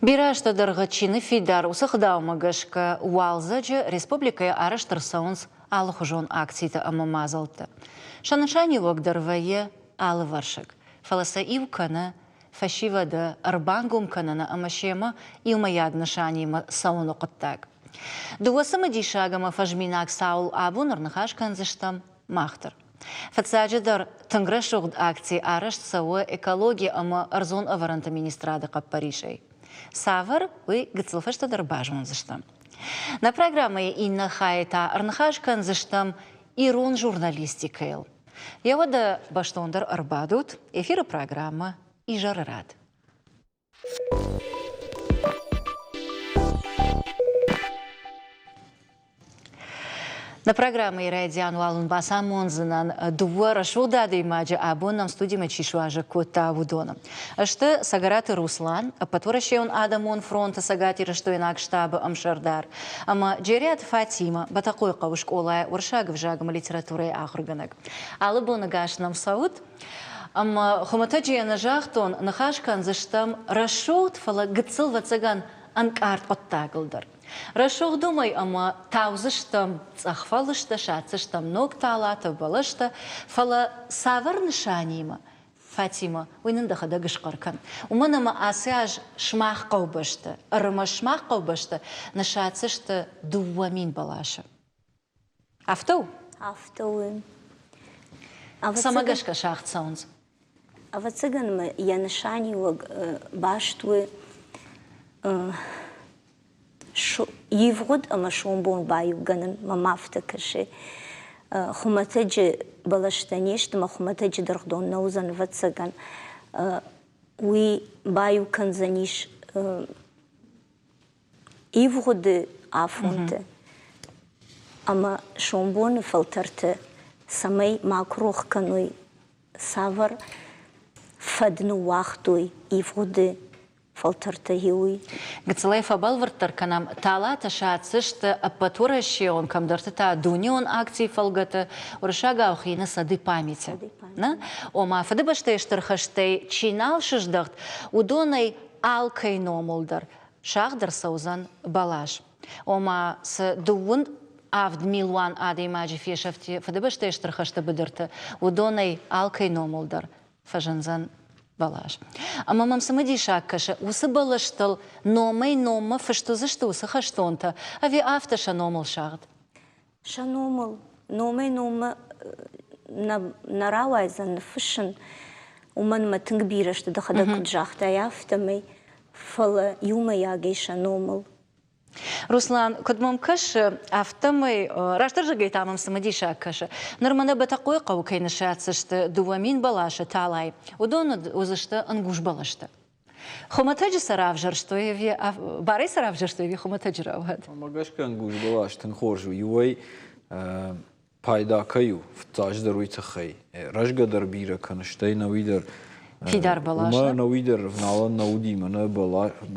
Бирӕ азты дӕргъы чи ныффидар, уыцы гъдаумӕ гӕсгӕ уалдзӕджы республикӕйы арӕзт ӕрцӕуынц алыхуызон акцитӕ ӕмӕ мадзӕлттӕ. Сӕ нысаниуӕг дӕр вӕййы алывӕрсыг, фӕлӕ сӕ иу кӕны фӕсивӕды ӕрбангом кӕныны ӕмӕ семӕ иумӕйаг нысанимӕ цӕуыны хъуыддаг. Дыууӕ цымыдисаг ӕмӕ фӕзминаг цауыл абон ӕрныхас кӕндзыстӕм мах дӕр. Фыццаджыдӕр, тынг рӕсугъд акци арӕзт цӕуы экологи ӕмӕ ӕрдзон ӕвӕрӕнты министрады хъӕппӕрисӕй. Цавӕр, уый гыццыл фӕстӕдӕр базондзыстӕм. Нӕ программӕйы иннӕ хайы та ӕрныхас кӕндзыстӕм ирон журналистикӕйыл. Йӕ уӕдӕ бӕстондӕр ӕрбадут эфиры программӕ «Изӕры рад». Нӕ программӕйы райдиан уал уын бацамондзынӕн дыууӕ рӕсугъд адӕймаджы абон нӕм студимӕ чи суазӕг кодта, уыдоны. Сты Цӕгӕраты Руслан, Ӕппӕтуӕрӕсейон адӕмон фронты цӕгатирыстойнаг штабы ӕмсӕрдар, ӕмӕ Джериаты Фатимӕ, Бӕтӕхъойыхъӕуы скъолайы уырыссаг ӕвзаг ӕмӕ литературӕйы ахуыргӕнӕг. Алы боны гас нӕм цӕут. Ӕмӕ хуымӕтӕджы йӕ нӕ загътон, ныхас кӕндзыстӕм рӕсугъд, фӕлӕ гыццыл, ӕвӕццӕгӕн, ӕнкъард хъуыддагыл дӕр. Рӕсугъд уымӕй ӕмӕ таудзыстӕм цъӕх фӕлыстӕ, садздзыстӕм ног талатӕ, бӕлӕстӕ, фӕлӕ цавӕр нысанимӕ, Фатимӕ, уый нын дӕхӕдӕг схъӕр кӕн. Уымӕн ӕмӕ ацы аз сымах хъӕубӕсты, ӕрмӕст сымах хъӕубӕсты ныссадздзысты 2000 бӕласы. Афтӕ у? Афтӕ у. Цӕмӕ гӕсгӕ сагъд цӕуынц? Ӕвӕццӕгӕн ма йӕ нысаниуӕг баст у ивгъуыд ӕмӕ сомбон баиугӕнын мӕм афтӕ кӕсы. Хуымӕтӕджы бӕлӕстӕ не сты ӕмӕ хуымӕтӕджы дыргъдон нӕ уыдзӕн, ӕвӕццӕгӕн. Уый баиу кӕндзӕнис ивгъуыды афонты ӕмӕ сомбоны фӕлтӕрты цӕмӕй макуы рох кӕной, цавӕр фӕд ныууагътой ивгъуыды фӕлтӕртӕ, уый. Гыццылӕй фӕбӕлвырддӕр кӕнӕм, талатӕ садздзысты ӕппӕтуӕрӕсеон, кӕмдӕрты та дунеон акцийы фӕлгӕты уырыссагау хины Сады памяти. Ома, Фыдыбӕстӕйы Стыр хӕстӕй чи нал сыздӕхт, уыдонӕй алкӕй номыл дӕр сагъд ӕрцӕудзӕн бӕлас. Ома, цы дыууын авд милуан адӕймаджы фесӕфти Фыдыбӕстӕйы Стыр хӕсты быдырты, уыдонӕй алкӕй номыл дӕр фӕзындзӕн бӕлас. Ӕмӕ мӕм цымыдисаг кӕсы, уыцы бӕлӕстыл номӕй-номмӕ фыст уыдзысты уыцы хӕстонтӕ, ӕви афтӕ сӕ номыл сагъд? Сӕ номыл, номӕй-номмӕ нӕ, нӕ рауайдзӕн ныффыссын, уымӕн ӕмӕ тынг бирӕ сты, дӕхӕдӕг куыд загътай, афтӕмӕй, фӕлӕ иумӕйагӕй сӕ номыл. Руслан, куыд мӕм кӕсы, афтӕмӕй, растдӕр зӕгъгӕй та мӕм цымыдисаг кӕсы. Ныр мӕнӕ Бӕтӕхъойы хъӕуы кӕй ныссадздзысты 2000 бӕласы талайы, уыдон уыдзысты ӕнгуз бӕлӕстӕ. Хуымӕтӕджы сӕ равзӕрстой ӕви барӕй сӕ равзӕрстой ӕви хуымӕтӕджы рауад? Мӕ гӕсгӕ ӕнгуз бӕлас тынг хорз у. Иуӕй пайда кӕй у, фыццаджыдӕр уый тыххӕй. Рӕзгӕ дӕр бирӕ кӕны, стӕй нӕуи дӕр Фидар бӕлас. Уымӕ нӕуи дӕр ӕвналӕн нӕ уыди, мӕнӕ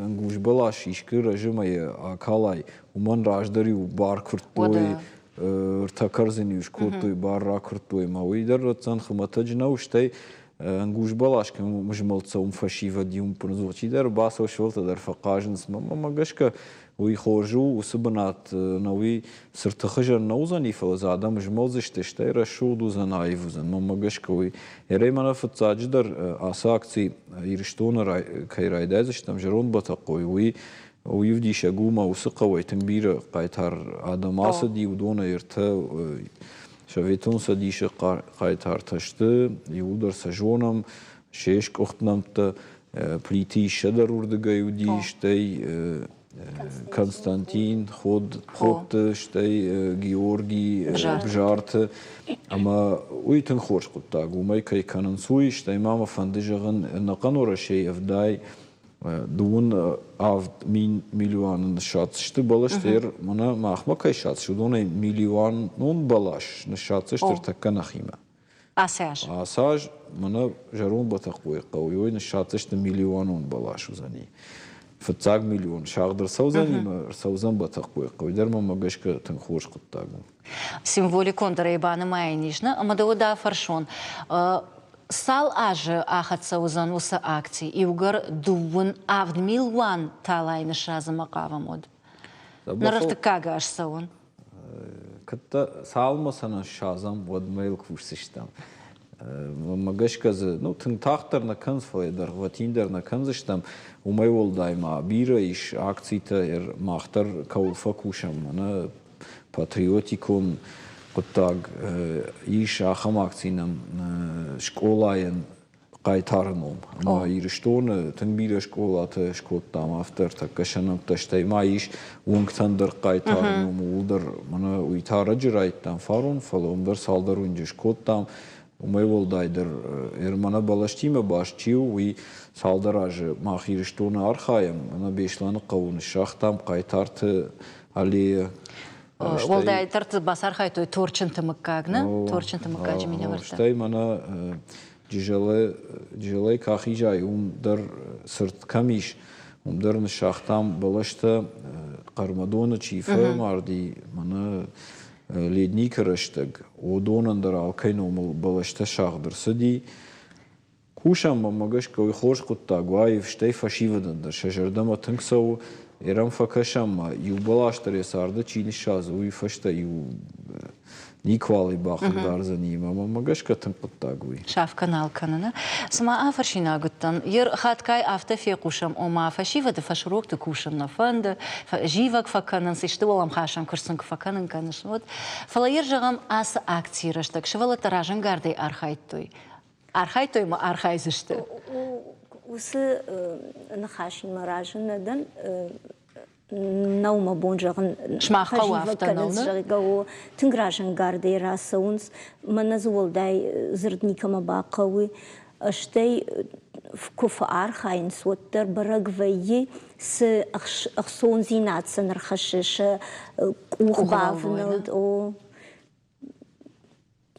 ӕнгуз бӕлас искуы рӕзы мӕ йӕ акалай, уымӕн раздӕр-иу бар куырдтой, ӕртӕ кӕрдзын-иу скодтой, бар ракуырдтой ӕмӕ уый дӕр ратдзӕн хуымӕтӕджы нӕу, стӕй ӕнгуз бӕлас кӕм змӕлд цӕуын фӕсивӕд иу ӕппынӕдзух чидӕр бацӕуы, сывӕллӕттӕ дӕр фӕхъазынц. Мӕнмӕ гӕсгӕ уый хорз у, уыцы бынат нӕуи цырты хуызӕн нӕ уыдзӕни, фӕлӕ дзы адӕм змӕлдзысты, стӕй рӕсугъд уыдзӕн, аив уыдзӕн. Мӕнмӕ гӕсгӕ уый. Ерӕй мӕнӕ фыццаджыдӕр ацы акци Ирыстоны кӕй райдайдзыстӕм, зӕронд Бӕтӕхъой, уый уый ӕвдисӕг у, мӕ уыцы хъӕуӕй тынг бирӕ хъайтар адӕм ацыди, уыдонӕй ӕртӕ Советон Цӕдисы хъайтартӕ сты, иууылдӕр сӕ зонӕм, се скъуыхт нӕмттӕ. Плиты Иссӕ дӕр уырдыгӕй уыди, стӕй Константин Ходты, стӕй Георгий Бзарты. Ӕмӕ уый тынг хорз хъуыддаг, уымӕй кӕй кӕнынц, уый. Стӕй ма мӕ фӕнды зӕгъын, ӕнӕхъӕн Уӕрӕсейы ӕвдай 27 мин милуаны ныссадздзысты бӕлӕстӕ. Мӕнӕ махмӕ кӕй садздзысты, уыдонӕй милуанон бӕлас ныссадздзысты ӕртӕккӕ нӕхимӕ. Ацы аз? Ацы аз мӕнӕ зӕронд Бӕтӕхъойы хъӕуы ой ныссадздзысты милуанон бӕлас уыдзӕни. Фыццаг миллион сагъд ӕрцӕудзӕни ӕмӕ ӕрцӕудзӕн Бӕтӕхъойы хъӕуы дӕр мӕнмӕ гӕсгӕ тынг хорз хъуыддаг у. Символикондӕрӕй банымайӕн ис, нӕ? Ӕмӕ дӕ уӕд афӕрсон, Цал азы ахӕццӕ уыдзӕн уыцы акци? Иугӕр дыууын авд милуан талайы ныссадзынмӕ хъавӕм, уӕд. Ныр ӕртыккаг аз цӕуын. Кӕддӕ цалынмӕ сӕ нӕ ссадзӕм, уӕдмӕ йыл кусдзыстӕм. Мӕнмӕ гӕсгӕ дзы, ну, тынг тагъддӕр нӕ кӕнынц, фӕлӕ дӕргъвӕтиндӕр нӕ кӕндзыстӕм. Уымӕй уӕлдай ма бирӕ ис акцитӕ, мах дӕр кӕуыл фӕкусӕм, мӕнӕ патриотикон хъуыддаг ис ахӕм акци нӕм скъолайӕн хъайтары ном. Ӕмӕ Ирыстоны тынг бирӕ скъолатӕ скодтам афтӕ ӕртӕккӕ сӕ нӕмттӕ, стӕй ма ис уынгтӕн дӕр хъайтары ном, ууыл дӕр мӕнӕ уый та ӕрӕджы райдтам фарон, фӕлӕ уым дӕр цалдӕр уынджы скодтам. Уымӕй уӕлдайдӕр мӕнӕ бӕлӕстимӕ баст чи у, уый цалдӕр азы мах Ирыстоны архайӕм, мӕнӕ Беслӕны хъӕуы ныссагътам хъайтарты аллея. Уӕлдайдӕр дзы бацархайдтой Торчынты мыггаг, нӕ? Торчынты мыггаджы минӕвӕрттӕ. Стӕй мӕнӕ Джызӕлӕй куы ахизай, уым дӕр цырт кӕм ис, уым дӕр ныссагътам бӕлӕстӕ, Хъӕрмӕдоны чи фӕмарди, мӕнӕ ледникы рӕстӕг, уыдонӕн дӕр алкӕй номыл бӕлӕстӕ сагъд ӕрцыди. Кусӕм, мӕнмӕ гӕсгӕ, уый хорз хъуыддаг уаив, стӕй фӕсивӕдӕн дӕр сӕ зӕрдӕмӕ тынг цӕуы. Ерӕм фӕкӕсӕм ма, иу бӕлас дӕр йӕ царды чи ныссадзы, уый фӕстӕ иу никуал ӕй бахъыгдардзӕни ӕмӕ мӕнмӕ гӕсгӕ тынг хъуыддаг уый. Сафгӕ нал кӕныны. Цыма афӕрсинаг уыдтӕн, ер хатгай афтӕ фехъусӕм, ома фӕсивӕды фӕсурокты кусын нӕ фӕнды, зивӕг фӕкӕнынц, исты уӕлӕмхасӕн куыст сын куы фӕкӕнын кӕныс, уӕд. Фӕлӕ ер зӕгъӕм, ацы акцийы рӕстӕг сывӕллӕттӕ разӕнгардӕй архайдтой. Архайдтой ма архайдзысты. Уыцы ныхасимӕ разы нӕ дӕн. Нӕу мӕ бон зӕгъын. Сымах хъӕуы афтӕ нӕу, нӕ? Зӕгъгӕ, о, тынг разӕнгардӕй рацӕуынц. Мӕнӕ дзы уӕлдай дзырд никӕмӕ бахъӕуы. Стӕй куы фӕархайынц, уӕддӕр бӕрӕг вӕййы, цы ӕхцондзинад сын ӕрхӕссы сӕ къух бавнӕлд. О.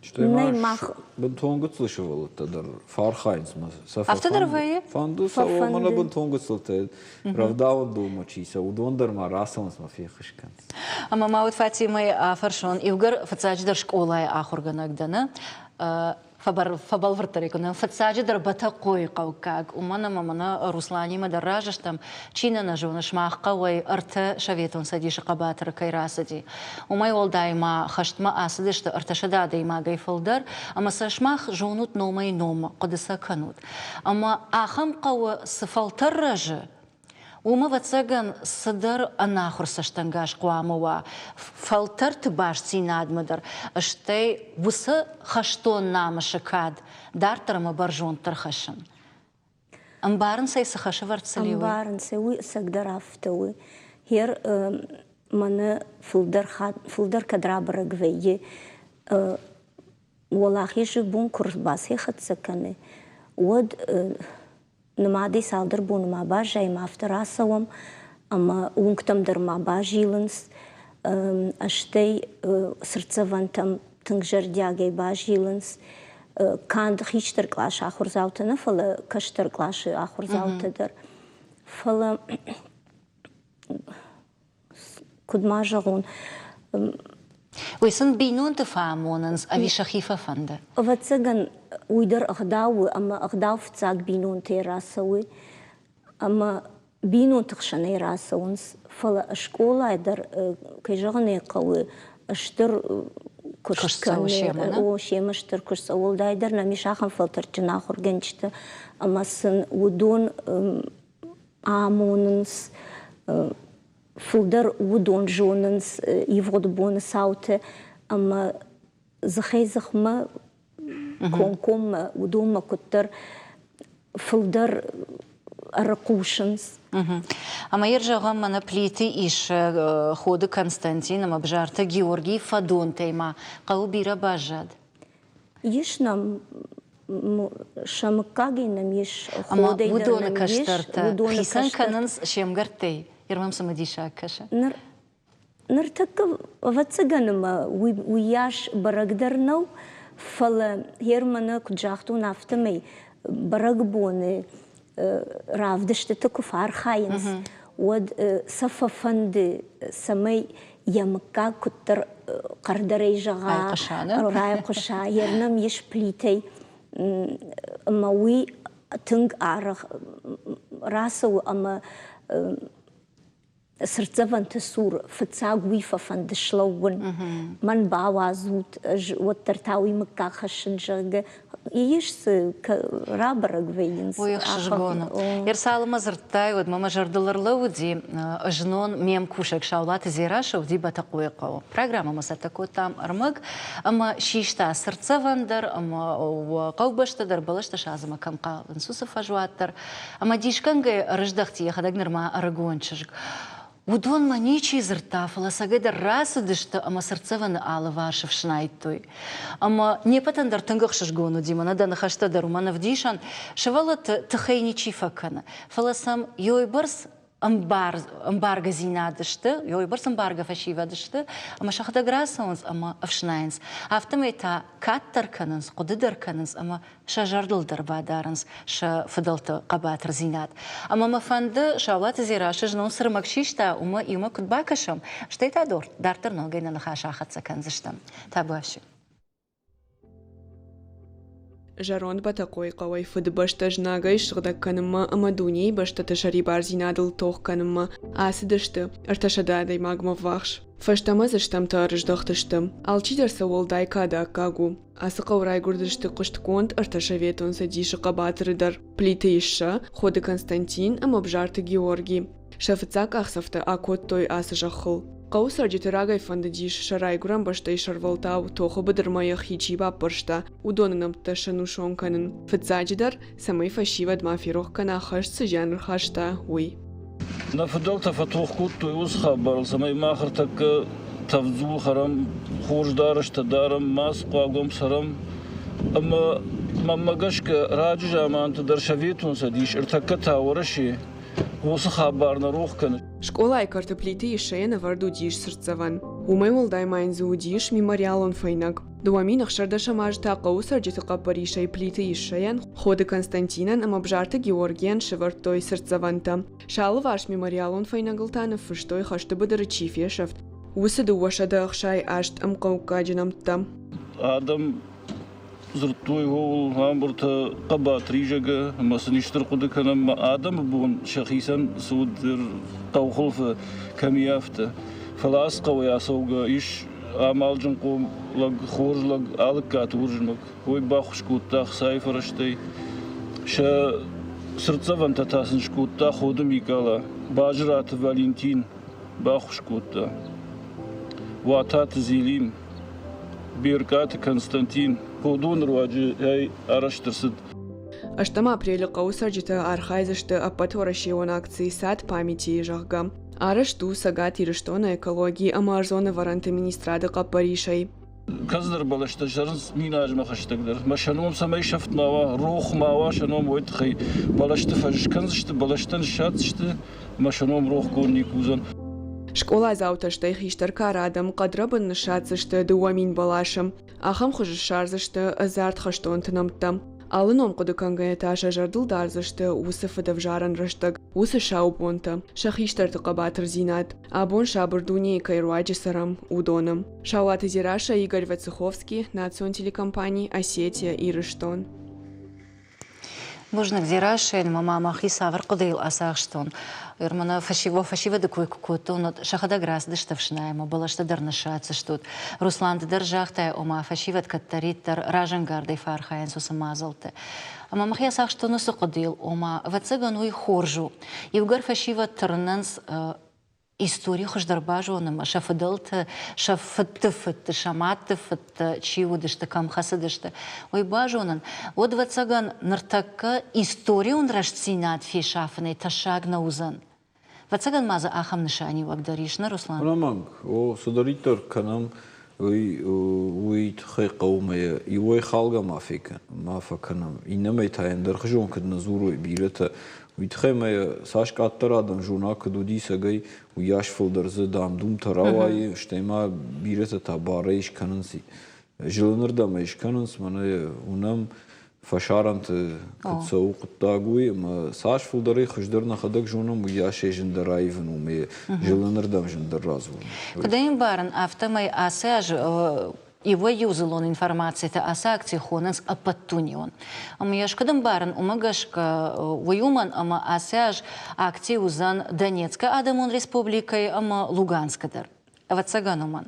Стӕй ма мах бынтон гыццыл сывӕллӕттӕ дӕр фӕархайынц мӕ сӕ Афтӕ дӕр вӕййы? Фӕнды сӕ, мӕнӕ бынтон гыццылтӕ рӕвдауӕндонмӕ чи цӕуы, уыдон дӕр ма рацӕуынц мӕ феххуыс кӕнынц. Ӕмӕ ма уӕд Фатимӕйы афӕрсон, иугӕр фыццаджыдӕр скъолайы ахуыргӕнӕг дӕ, нӕ? Фӕбӕлвырддӕр кӕнӕм, фыццаджыдӕр Бӕтӕхъойы хъӕуккаг, уымӕн ӕмӕ мӕнӕ Русланимӕ дӕр разы стӕм, чи нӕ нӕ зоны, сымах хъӕуӕй ӕртӕ Советон Цӕдисы хъӕбатыры кӕй рацыди. Уымӕй уӕлдай ма хӕстмӕ ацыдысты ӕртӕсӕдӕ адӕймагӕй фылдӕр, ӕмӕ сӕ сымах зонут номӕй-номмӕ, хъуыды сӕ кӕнут. Ӕмӕ ахӕм хъӕуы цы фӕлтӕр рӕзы, уым, ӕвӕццӕгӕн, цыдӕр ӕнахуыр цӕстӕнгас хъуамӕ уа фӕлтӕрты бастдзинадмӕ дӕр, стӕй уыцы хӕстон намысы кад дарддӕр ӕмӕ бӕрзонддӕр хӕссын. Ӕмбарынц ӕй, цы хӕсӕвӕрд цы лӕууы? Ӕмбарынц ӕй, уый ӕцӕгдӕр афтӕ у. Гъер мӕнӕ фылдӕр хатт, фылдӕр кӕд рабӕрӕг вӕййы, Уӕлахизы бон куы рбацӕйхӕццӕ кӕны, уӕд нымадӕй цалдӕр боны ма баззайӕм, афтӕ рацӕуӕм ӕмӕ уынгтӕм дӕр ма базилынц, стӕй цыртдзӕвӕнтӕм тынг зӕрдиагӕй базилынц. Канд хистӕр къласы ахуырдзаутӕ нӕ, фӕлӕ кӕстӕр къласы ахуырдзаутӕ дӕр. Фӕлӕ куыд ма зӕгъон, Уый сын бинонты фӕамонынц ӕви сӕхи фӕфӕнды? Ӕвӕццӕгӕн, уый дӕр ӕгъдау у, ӕмӕ ӕгъдау фыццаг бинонтӕй рацӕуы. Ӕмӕ бинонты хсӕнӕй рацӕуынц, фӕлӕ скъолайы дӕр, кӕй зӕгъын ӕй хъӕуы, стыр куыст кӕны. О, семӕ стыр куыст цӕуы. Уӕлдайдӕр нӕм ис ахӕм фӕлтӕрдджын ахуыргӕнджытӕ, ӕмӕ сын уыдон амонынц, фылдӕр уыдон зонынц ивгъуыд боны цаутӕ ӕмӕ дзыхӕй-дзыхмӕ комкоммӕ уыдонмӕ куыддӕр фылдӕр ӕрыхъусынц. Ӕмӕ йӕ зӕгъӕм, мӕнӕ Плиты ис Ходы Константин ӕмӕ Бзарты Георгийы фӕдонтӕй ма хъӕуы бирӕ баззад. Ис нӕм сӕ мыггагӕй нӕм ис, ходӕй дӕр уыдоны кӕстӕртӕ хицӕн кӕнынц се мгӕрттӕй. Ирмӕм цымыдисаг кӕсы. Ныр Ныртӕккӕ, ӕвӕццӕгӕн, ӕмӕ уыйас бӕрӕг дӕр нӕу, фӕлӕ гъер мӕнӕ куыд загътон, афтӕмӕй бӕрӕгбоны равдыстыты куы фӕархайынц, уӕд сӕ фӕфӕнды, цӕмӕй йӕ мыггаг куыддӕр хъӕрдӕрӕй зӕгъа, райхъуыса. Йер нӕм ис плитӕй. Ӕмӕ уый тынг арӕх рацӕуы ӕмӕ цыртдзӕвӕнты цур фыццаг уый фӕфӕнды слӕууын, мӕн бауадзут, ӕз уӕддӕр та уый мыггаг хӕссын, зӕгъгӕ. Ис дзы рабӕрӕг вӕййынц. Ой, ӕхсызгон у. Ерсалымӕ дзырдтай, уӕд мӕ мӕ зӕрдыл ӕрлӕууыди, знон ме мкусӕг Саулаты Дзерассӕ уыди Бӕтӕхъойы хъӕуы. Программӕмӕ цӕттӕ кодтам ӕрмӕг ӕмӕ систа цыртдзӕвӕн дӕр ӕмӕ хъӕубӕстӕ дӕр бӕлӕстӕ садзынмӕ кӕм хъавынц, уыцы фӕзуат дӕр. Ӕмӕ дисгӕнгӕ ӕрыздӕхти йӕхӕдӕг нырма ӕрыгон чызг. Уыдонмӕ ничи дзырдта, фӕлӕ цӕгӕйдӕр рацыдысты ӕмӕ цыртдзӕвӕны алыварс ӕфснайдтой. Ӕмӕ не ппӕтӕн дӕр тынг ӕхсызгон уыди, мӕнӕ дӕ ныхӕстӕ дӕр уымӕн ӕвдисӕн, сывӕллӕтты тыхӕй ничи фӕкӕны, фӕлӕ сӕм ёйбӕрц ӕмбаргӕдзинад сты, ёйбӕрц ӕмбаргӕ фӕсивӕд сты, ӕмӕ сӕхӕдӕг рацӕуынц ӕмӕ ӕфснайынц. Афтӕмӕй та кад дӕр кӕнынц, хъуыды дӕр кӕнынц ӕмӕ сӕ зӕрдыл дӕр бадарынц сӕ фыдӕлты хъӕбатырдзинад. Ӕмӕ мӕ фӕнды, Саулаты Дзерассӕ знон цы рмӕг систа, уымӕ иумӕ куыд бакӕсӕм, стӕй та дарддӕр ногӕй нӕ ныхас ахӕццӕ кӕндзыстӕм. Табуафси. Зӕронд Бӕтӕхъойы хъӕуӕй Фыдыбӕстӕ знагӕй ссыгъдӕг кӕнынмӕ ӕмӕ дунейы бӕстӕты сӕрибардзинадыл тох кӕнынмӕ ацыдысты 300 адӕймагмӕ ввахс. Фӕстӕмӕ дзы стӕмтӕ ӕрыздӕхтысты. Алчидӕр сӕ уӕлдай кады аккаг у. Ацы хъӕуы райгуырдысты хъуыстгонд ӕртӕ Советон Цӕдисы хъӕбатыры дӕр Плиты Иссӕ, Ходы Константин ӕмӕ Бзарты Георги. Сӕ фыццаг къахдзӕфтӕ акодтой ацы зӕххыл. Хъӕуы цӕрджыты рагӕй фӕндыдис сӕ райгуырӕн бӕстӕйы сӕрвӕлтау тохы быдырмӕ йӕхи чи баппӕрста, уыдоны нӕмттӕ сӕнусон кӕнын. Фыццаджыдӕр, цӕмӕй фӕсивӕд ма ферох кӕна хӕст цы зиан ӕрхаста, уый. Нӕ фыдӕлтӕ фӕтох кодтой уыцы хабарыл, цӕмӕй мах ӕртӕккӕ тӕвдзул хӕрӕм, хорз дарӕстӕ дарӕм, ма цы хъуаг уӕм цӕрӕм. Ӕмӕ мӕнмӕ гӕсгӕ раджы заманты дӕр Советон Цӕдис, ӕртӕккӕ та Уӕрӕсе уыцы хабар нӕ рох кӕны. Скъолайы кӕрты Плиты Иссӕйӕн ӕвӕрд уыдис цыртдзӕвӕн. Уымӕй уӕлдай ма йын дзы уыдис мемориалон фӕйнӕг. 2016 азы та хъӕуы цӕрджыты хъӕппӕрисӕй Плиты Иссӕйӕн, Ходы Константинӕн ӕмӕ Бзарты Георгийӕн сӕвӕрдтой цыртдзӕвӕнтӕ. Сӕ алыварс мемориалон фӕйнӕгыл та ныффыстой хӕсты быдыры чи фесӕфт, уыцы 268 ӕмхъӕуккаджы нӕмттӕ. Адӕм дзырдтой ууыл ӕмбырдтӕ хъӕбатыр изӕгӕ ӕмӕ сын исты ӕрхъуыды кӕнӕм адӕмы бон сӕхицӕн цы уыд хъӕухуылфы кӕм и афтӕ. Фӕлӕ ацы хъӕуӕй ацӕугӕ ис амалджын хъом лӕг, хорз лӕг Алыккаты Уырызмӕг. Уый баххуыс кодта ӕхцайы фӕрӕзтӕй. Сӕ цыртдзӕвӕнтӕ та сын скодта Ходы Микъала, Базыраты Валентин баххуыс кодта. Уататы Зелим, Беркъаты Константин уыдоны руаджы ӕй арӕзт ӕрцыд. Ӕстӕм апрелы хъӕуы цӕрджытӕ архайдзысты ӕппӕтуӕрӕсеон акци «Сад памяти», зӕгъгӕ. Арӕзт у Цӕгат Ирыстоны экологи ӕмӕ ӕрдзон ӕвӕрӕнты министрады хъӕппӕрисӕй. Кӕцыдӕр бӕлӕстӕ зӕрынц 1000 азмӕ хӕстӕгдӕр. Мӕ сӕ ном цӕмӕй сӕфт ма уа, рох ма уа сӕ ном, уой тыххӕй бӕлӕсты фӕз скӕндзысты, бӕлӕстӕ ныссадздзысты, мӕ сӕ ном рохгонд никуы уыдзӕн. Скъоладзаутӕ стӕй хистӕр кары адӕм хъӕдрӕбын ныссадздзысты 2000 бӕласы. Ахӕм хуызы ссардзысты ӕдзард хӕстонты нӕмттӕ. Алы ном хъуыды кӕнгӕйӕ та сӕ зӕрдыл дардзысты уыцы фыдӕвзарӕн рӕстӕг, уыцы сау бонтӕ, сӕ хистӕрты хъӕбатырдзинад, абон сабыр дунейы кӕй руаджы цӕрӕм, уыдоны. Саулаты Дзерассӕ, Игорь Вациховский, национ телекомпани «Осетия, Ирыстон». Бузныг Дзерассӕйӕн ӕмӕ ма мӕхи цавӕр хъуыдыйыл ацахстон. Мӕнӕ фӕсивӕды кой куы кодтон, уӕд сӕхӕдӕг рацыдысты ӕфснайӕмӕ, бӕлӕстӕ дӕр ныссадздзыстут. Руслан, ды дӕр загътай, ома фӕсивӕд кӕддӕриддӕр разӕнгардӕй фӕархайынц уыцы мадзӕлтты. Ӕмӕ мӕхи ацахстон уыцы хъуыдыйыл, ома, ӕвӕццӕгӕн, уый хорз у. Иугӕр фӕсивӕд тырнынц истори хуыздӕр базонынмӕ, сӕ фыдӕлты, сӕ фыдты фыдты, сӕ мӕдты фыдтӕ чи уыдысты, кӕм хӕцыдысты, уый базонын, уӕд, ӕвӕццӕгӕн, ныртӕккӕ историон рӕстдзинад фесафынӕй тӕссаг нӕ уыдзӕн. Ӕвӕццӕгӕн ма дзы ахӕм нысаниуӕг дӕр ис, нӕ, Руслан? Ӕнӕмӕнг. О, цыдӕриддӕр кӕнӕм, уый, уый тыххӕй хъӕуы мӕ иуӕй халгӕ ма ма фӕкӕнӕм, иннӕмӕй та ӕндӕрхуызон куыд нӕ дзурой бирӕтӕ, уый тыххӕй мӕ цас къаддӕр адӕм зона, куыд уыди цӕгӕй, уыйас фылдӕр дзы дам-думтӕ рауайы, стӕй ма бирӕтӕ та барӕй скӕнынц, зылынырдӕм ӕй скӕнынц, мӕнӕ уынӕм, фӕсарӕнты куыд цӕуы хъуыддаг, уый, ӕмӕ цас фылдӕрӕй хуыздӕр нӕхӕдӕг зонӕм, уыйас ӕй зындӕр аивын у ӕмӕ зылынырдӕм зындӕр радзурын. Куыд ӕй ӕмбарын, афтӕмӕй ацы аз Иуӕй-иу дзыллон информациты ацы акци хонынц ӕппӕтдунеон. Ӕмӕ йӕ куыд ӕмбарын, уымӕ гӕсгӕ уый уымӕн, ӕмӕ ацы аз акци уыдзӕн Донецкы Адӕмон Республикӕйы ӕмӕ Луганскы дӕр. Ӕвӕццӕгӕн уымӕн.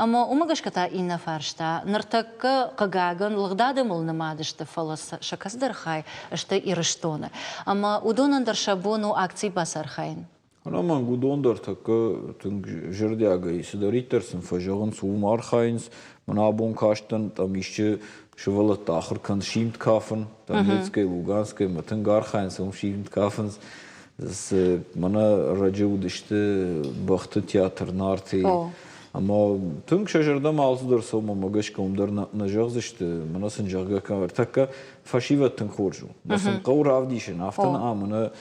Ӕмӕ уымӕ гӕсгӕ та иннӕ фарста. Ныртӕккӕ, хъыгагӕн, лыгъд адӕмыл нымад сты, фӕлӕ сӕ кӕцыдӕр хай сты Ирыстоны. Ӕмӕ уыдонӕн дӕр сӕ бон у акцийы бацархайын. Ӕнӕмӕнг уыдон дӕр тӕккӕ тынг зӕрдиагӕй цыдӕриддӕр сын фӕзӕгъынц, уым архайынц. Мӕн абон кастӕн, там исчи сывӕллӕтты ахуыр кӕн симд кафын, Донецкӕй, Луганскӕй, мӕ тынг архайынц, уым симд кафынц. Цы мӕнӕ раджы уыдысты бӕхты театр Нарты. Ӕмӕ тынг сӕ зӕрдӕмӕ алцыдӕр цӕуы, мӕ гӕсгӕ уым дӕр нӕ зӕгъдзысты, мӕнӕ сын зӕгъгӕ ӕртӕккӕ фӕсивӕд тынг хорз у. Мӕ сын хъӕуы равдисын, афтӕ нӕ мӕнӕ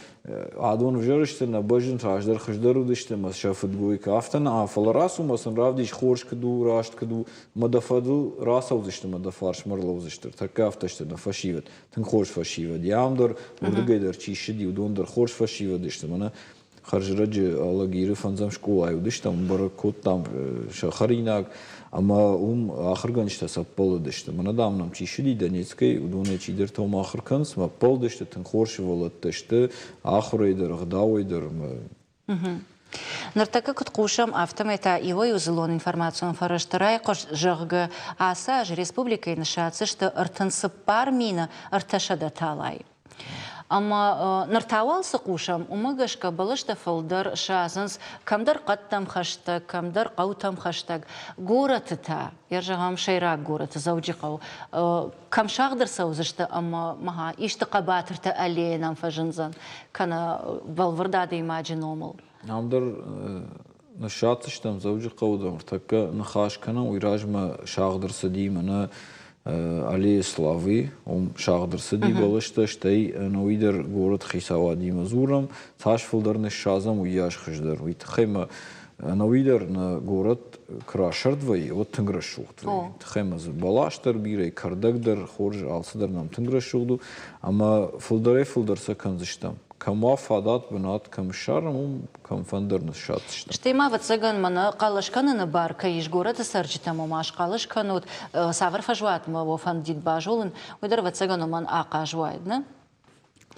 адон ӕвзӕр сты, нӕ бӕззынц, раздӕр хуыздӕр уыдысты ӕмӕ сӕ фыдгой куы афтӕ нӕ, фӕлӕ рацу ӕмӕ сын равдис, хорз куыд у, раст куыд у, ӕмӕ дӕ фӕдыл рацӕудзысты ӕмӕ дӕ фарсмӕ ӕрлӕудзысты. Тӕккӕ афтӕ сты нӕ фӕсивӕд, тынг хорз фӕсивӕд. Йӕ ам дӕр, уырдыгӕй дӕр чи ссыди, уыдон дӕр хорз фӕсивӕд сты. Мӕнӕ хӕрзрӕджы Алагиры фӕндзӕм скъолайы уыдыстӕм, бӕрӕг кодтам сӕ хӕринаг ӕмӕ уым ахуыргӕнджытӕ сӕ ӕппӕлыдысты. Мӕнӕ, дам, нӕм чи ссыди Донецкӕй, уыдонӕй чидӕртӕ уым ахуыр кӕнынц, ӕмӕ ӕппӕлыдысты, тынг хорз сывӕллӕттӕ сты, ахуырӕй дӕр, ӕгъдауӕй дӕр. Ныртӕккӕ куыд хъусӕм, афтӕмӕй та иуӕй-иу дзыллон информацион фӕрӕзты райхъуыст, зӕгъгӕ, ацы аз республикӕйы ныссадздзысты 34 300 талайы. Ӕмӕ ныр та уал цы хъусӕм, уымӕ гӕсгӕ бӕлӕстӕ фылдӕр садзынц кӕмдӕр хъӕдтӕм хӕстӕг, кӕмдӕр хъӕутӕм хӕстӕг. Горӕты та, йӕ зӕгъӕм, сӕйраг горӕты Дзӕуджыхъӕу, кӕм сагъд ӕрцӕудзысты ӕмӕ ма исты хъӕбатырты аллейӕ нӕм фӕзындзӕн, кӕнӕ бӕлвырд адӕймаджы номыл. Ам дӕр ныссадздзыстӕм Дзӕуджыхъӕуы дӕр ныртӕккӕ ныхас кӕнӕм, уый размӕ сагъд ӕрцыди мӕнӕ Аллея Славы, уым сагъд ӕрцыди бӕлӕстӕ, стӕй ӕнӕуый дӕр горӕты хицауадимӕ дзурӕм, цас фылдӕр ныссадзӕм, уыйас хуыздӕр. Уый тыххӕй мӕ ӕнӕуый дӕр нӕ горӕт куы расӕрд вӕййы, уӕд тынг рӕсугъд вӕййы. Тыххӕй мӕ дзы бӕлас дӕр бирӕ, кӕрдӕг дӕр хорз, алцыдӕр нӕм тынг рӕсугъд у, ӕмӕ фылдӕрӕй-фылдӕр сӕ кӕндзыстӕм. Кӕм уа фадат, бынат кӕм ссарӕм, уым кӕмфӕндӕр ныссадздзыстӕм. Стӕй ма, ӕвӕццӕгӕн, мӕнӕ хъӕлӕс кӕныны бар кӕй ис горӕты цӕрджытӕм, ома схъӕлӕс кӕнут, цавӕр фӕзуатмӕ уӕ фӕндид базонын, уый дӕр, ӕвӕццӕгӕн, уымӕн ахъаз уаид, нӕ?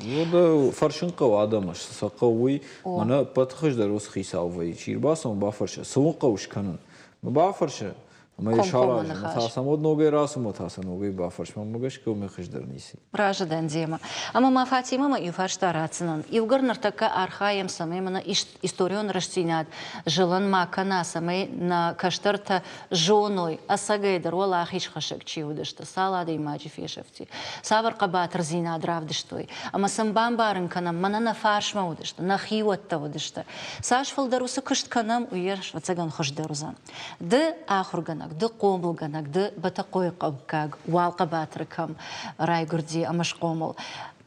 Уӕдӕ фӕрсын хъӕуы адӕмы, цы сӕ хъӕуы, уый. Мӕнӕ ӕппӕты хуыздӕр уыцы хицау вӕййы, чи ӕрбацӕуы, бафӕрсы, цы уын хъӕуы скӕнын? Бафӕрсы, ӕмӕ йӕ саразы. Ӕмӕ та сӕм уӕд ногӕй рацу, ӕмӕ та сӕ ногӕй бафӕрс. Мӕнмӕ гӕсгӕ уымӕй хуыздӕр ницы. Разы дӕн демӕ. Ӕмӕ ма Фатимӕмӕ иу фарста ратдзынӕн. Иугӕр ныртӕккӕ архайӕм, цӕмӕй мӕнӕ историон рӕстдзинад зылын ма кӕна, цӕмӕй нӕ кӕстӕртӕ зоной, ӕцӕгӕйдӕр уӕлахизхӕссӕг чи уыдысты, цал адӕймаджы фесӕфти, цавӕр хъӕбатырдзинад равдыстой. Ӕмӕ сын бамбарын кӕнӕм, мӕнӕ нӕ фарсмӕ уыдысты, нӕ хиуӕттӕ уыдысты. Цас фылдӕр уыцы куыст кӕнӕм, уыйас, ӕвӕццӕгӕн, хуыздӕр уыдзӕн. Ды ахуыргӕнӕг, ды хъомылгӕнӕг, ды Бӕтӕхъойыхъӕуккаг уал хъӕбатыры кӕм райгуырди ӕмӕ схъомыл.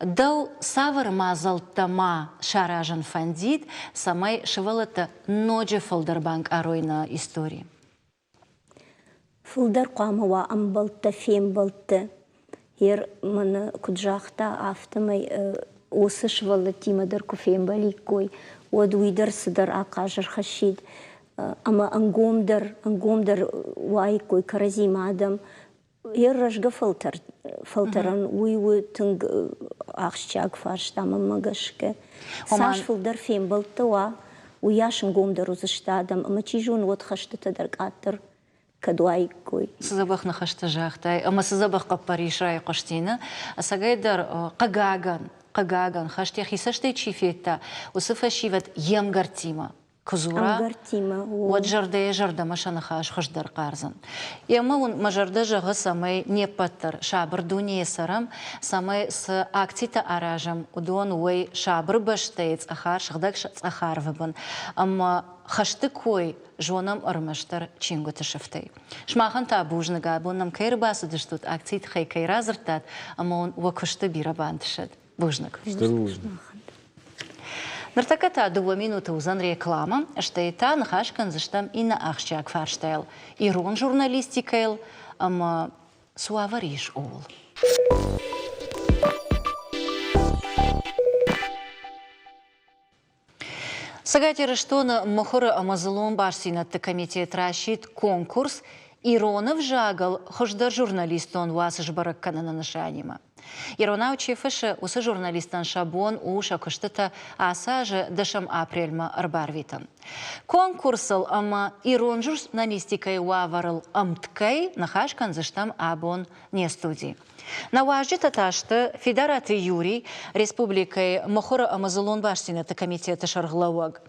Дӕу цавӕр мадзӕлттӕ ма саразын фӕндид, цӕмӕй сывӕллӕттӕ ноджы фылдӕр банкъарой нӕ истори? Фылдӕр хъуамӕ уа ӕмбӕлттӕ, фембӕлдтӕ. Ер мын куыд загъта, афтӕмӕй уыцы сывӕллӕттимӕ дӕр куы фембӕликкой, уӕд уый дӕр цыдӕр ахъаз ӕрхӕссид ӕмӕ ӕнгомдӕр, ӕнгомдӕр уаиккой кӕрӕдзимӕ адӕм. Йӕ рӕзгӕ фӕлтӕр, фӕлтӕрӕн уый у тынг ахсджиаг фарста мӕнмӕ гӕсгӕ. Цас фылдӕр фембӕлдтӕ уа, уыйас ӕнгомдӕр уыдзысты адӕм ӕмӕ чи зоны, уӕд хӕстытӕ дӕр къаддӕр кӕд уаиккой. Цы дзӕбӕх ныхӕстӕ загътай ӕмӕ цы дзӕбӕх хъӕппӕрис райхъуысти, нӕ? Ӕцӕгӕйдӕр, хъыгагӕн, хъыгагӕн, хӕст йӕхи цӕстӕй чи федта, уыцы фӕсивӕд йе мгӕрттимӕ куы дзура, уӕд зӕрдӕйӕ зӕрдӕмӕ сӕ ныхас хуыздӕр хъардзӕн. Ӕмӕ уын мӕ зӕрдӕ зӕгъы, цӕмӕй не ппӕт дӕр сабыр дунейы цӕрӕм, цӕмӕй цы акцитӕ аразӕм, уыдон уой сабыр бӕстӕйы цъӕхар, сыгъдӕг цъӕх арвы бын ӕмӕ хӕсты кой зонӕм ӕрмӕстдӕр чингуыты сыфтӕй. Сымахӕн та бузныг, абон нӕм кӕй ӕрбацыдыстут, акцийы тыххӕй кӕй радзырдтат ӕмӕ уын уӕ куысты бирӕ бантысӕд. Бузныг. Стыр бузныг. Ныртӕккӕ та дыууӕ минуты уыдзӕн рекламӕ, стӕй та ныхас кӕндзыстӕм иннӕ ахсджиаг фарстайыл, ирон журналистикӕйыл ӕмӕ цы уавӕр ис, ууыл. Цӕгат Ирыстоны мыхуыры ӕмӕ дзыллон бастдзинӕдты комитет расидт конкурс. ирон ӕвзагыл хуыздӕр журналистон уац сбӕрӕг кӕныны нысанимӕ. Иронау чи фыссы, уыцы журналисттӕн сӕ бон у сӕ куыстытӕ ацы азы дӕсӕм апрельмӕ ӕрбарвитын. Конкурсыл ӕмӕ ирон журналистикӕйы уавӕрыл ӕмткӕй ныхас кӕндзыстӕм абон не студийы. Нӕ уазджытӕ та сты Фидараты Юрий, республикӕйы мыхуыры ӕмӕ дзыллон бастдзинӕдты комитеты сӕргълӕууӕг,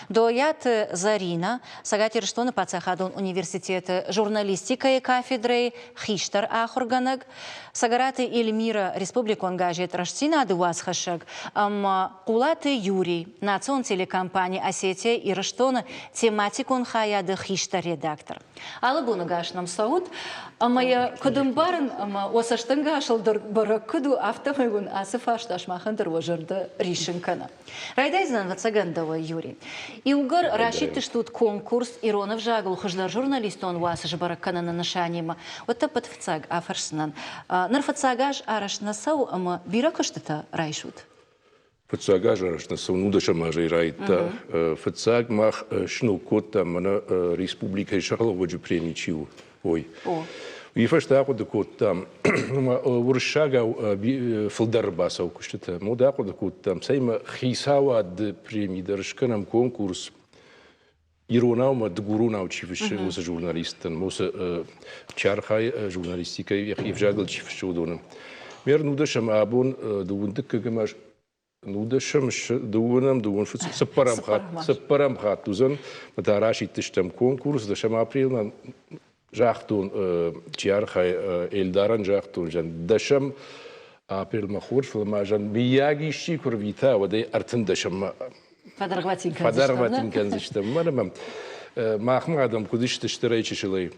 Дойаты Зӕринӕ, Цӕгат Ирыстоны паддзахадон университеты журналистикӕйы кафедрӕйы хистӕр ахуыргӕнӕг, Цӕгӕраты Эльмирӕ, республикон газет Рӕстдзинад-ы уацхӕссӕг ӕмӕ Хъулаты Юрий, национ телекомпани Осетия Ирыстоны тематикон хайады хистӕр редактор. Алы боны гас нӕм цӕут, ӕмӕ йӕ куыд ӕмбарын ӕмӕ уӕ цӕстӕнгасыл дӕр бӕрӕг куыд у, афтӕмӕй уын ацы фарста сымахӕн дӕр уӕ зӕрдӕ риссын кӕны. Райдайдзынӕн, ӕвӕццӕгӕн, дӕуӕй, Юрий. Иугӕр расидтыстут конкурс ирон ӕвзагыл хуыздӕр журналистон уац сбӕрӕг кӕныны нысанимӕ, уӕд ӕппӕт фыццаг афӕрсдзынӕн. Ныр фыццаг аз арӕзт нӕ цӕуы ӕмӕ бирӕ куыстытӕ райсут? Фыццаг аз арӕзт нӕ цӕуы, нудӕсӕм азӕй райдыдта. Фыццаг мах сног кодтам мӕнӕ республикӕйы сӕргълӕууӕджы преми чи у, уый. Уый фӕстӕ ахъуыды кодтам, уырыссагау фылдӕр бацӕуы куыстытӕ. Мод ахъуыды кодтам, цӕй ма хицауады преми дӕр скӕнӕм конкурс иронау ӕмӕ дыгуронау чи фыссы, уыцы журналисттӕн, уыцы чи архайы журналистикӕйы йӕхи ӕвзагыл чи фыссы, уыдоны. Ме рнудӕсӕм абон дыууын дыккӕгӕм аз нудӕсӕм дыууынӕм дыууын цыппӕрӕм хатт цыппӕрӕм хатт уыдзӕн та расидтыстӕм конкурс дӕсӕм апрелмӕ загътон чи архайы Эльдарӕн загътон зӕн дӕсӕм апрелмӕ хорз фӕлӕ ма зӕн мыййаг исчи куы рвита уӕд ӕй ӕртындӕсӕммӕ фӕдӕргъвӕтин кӕндзыстӕм уымӕн ӕмӕ махмӕ адӕм куыд сты стырӕй чысылӕй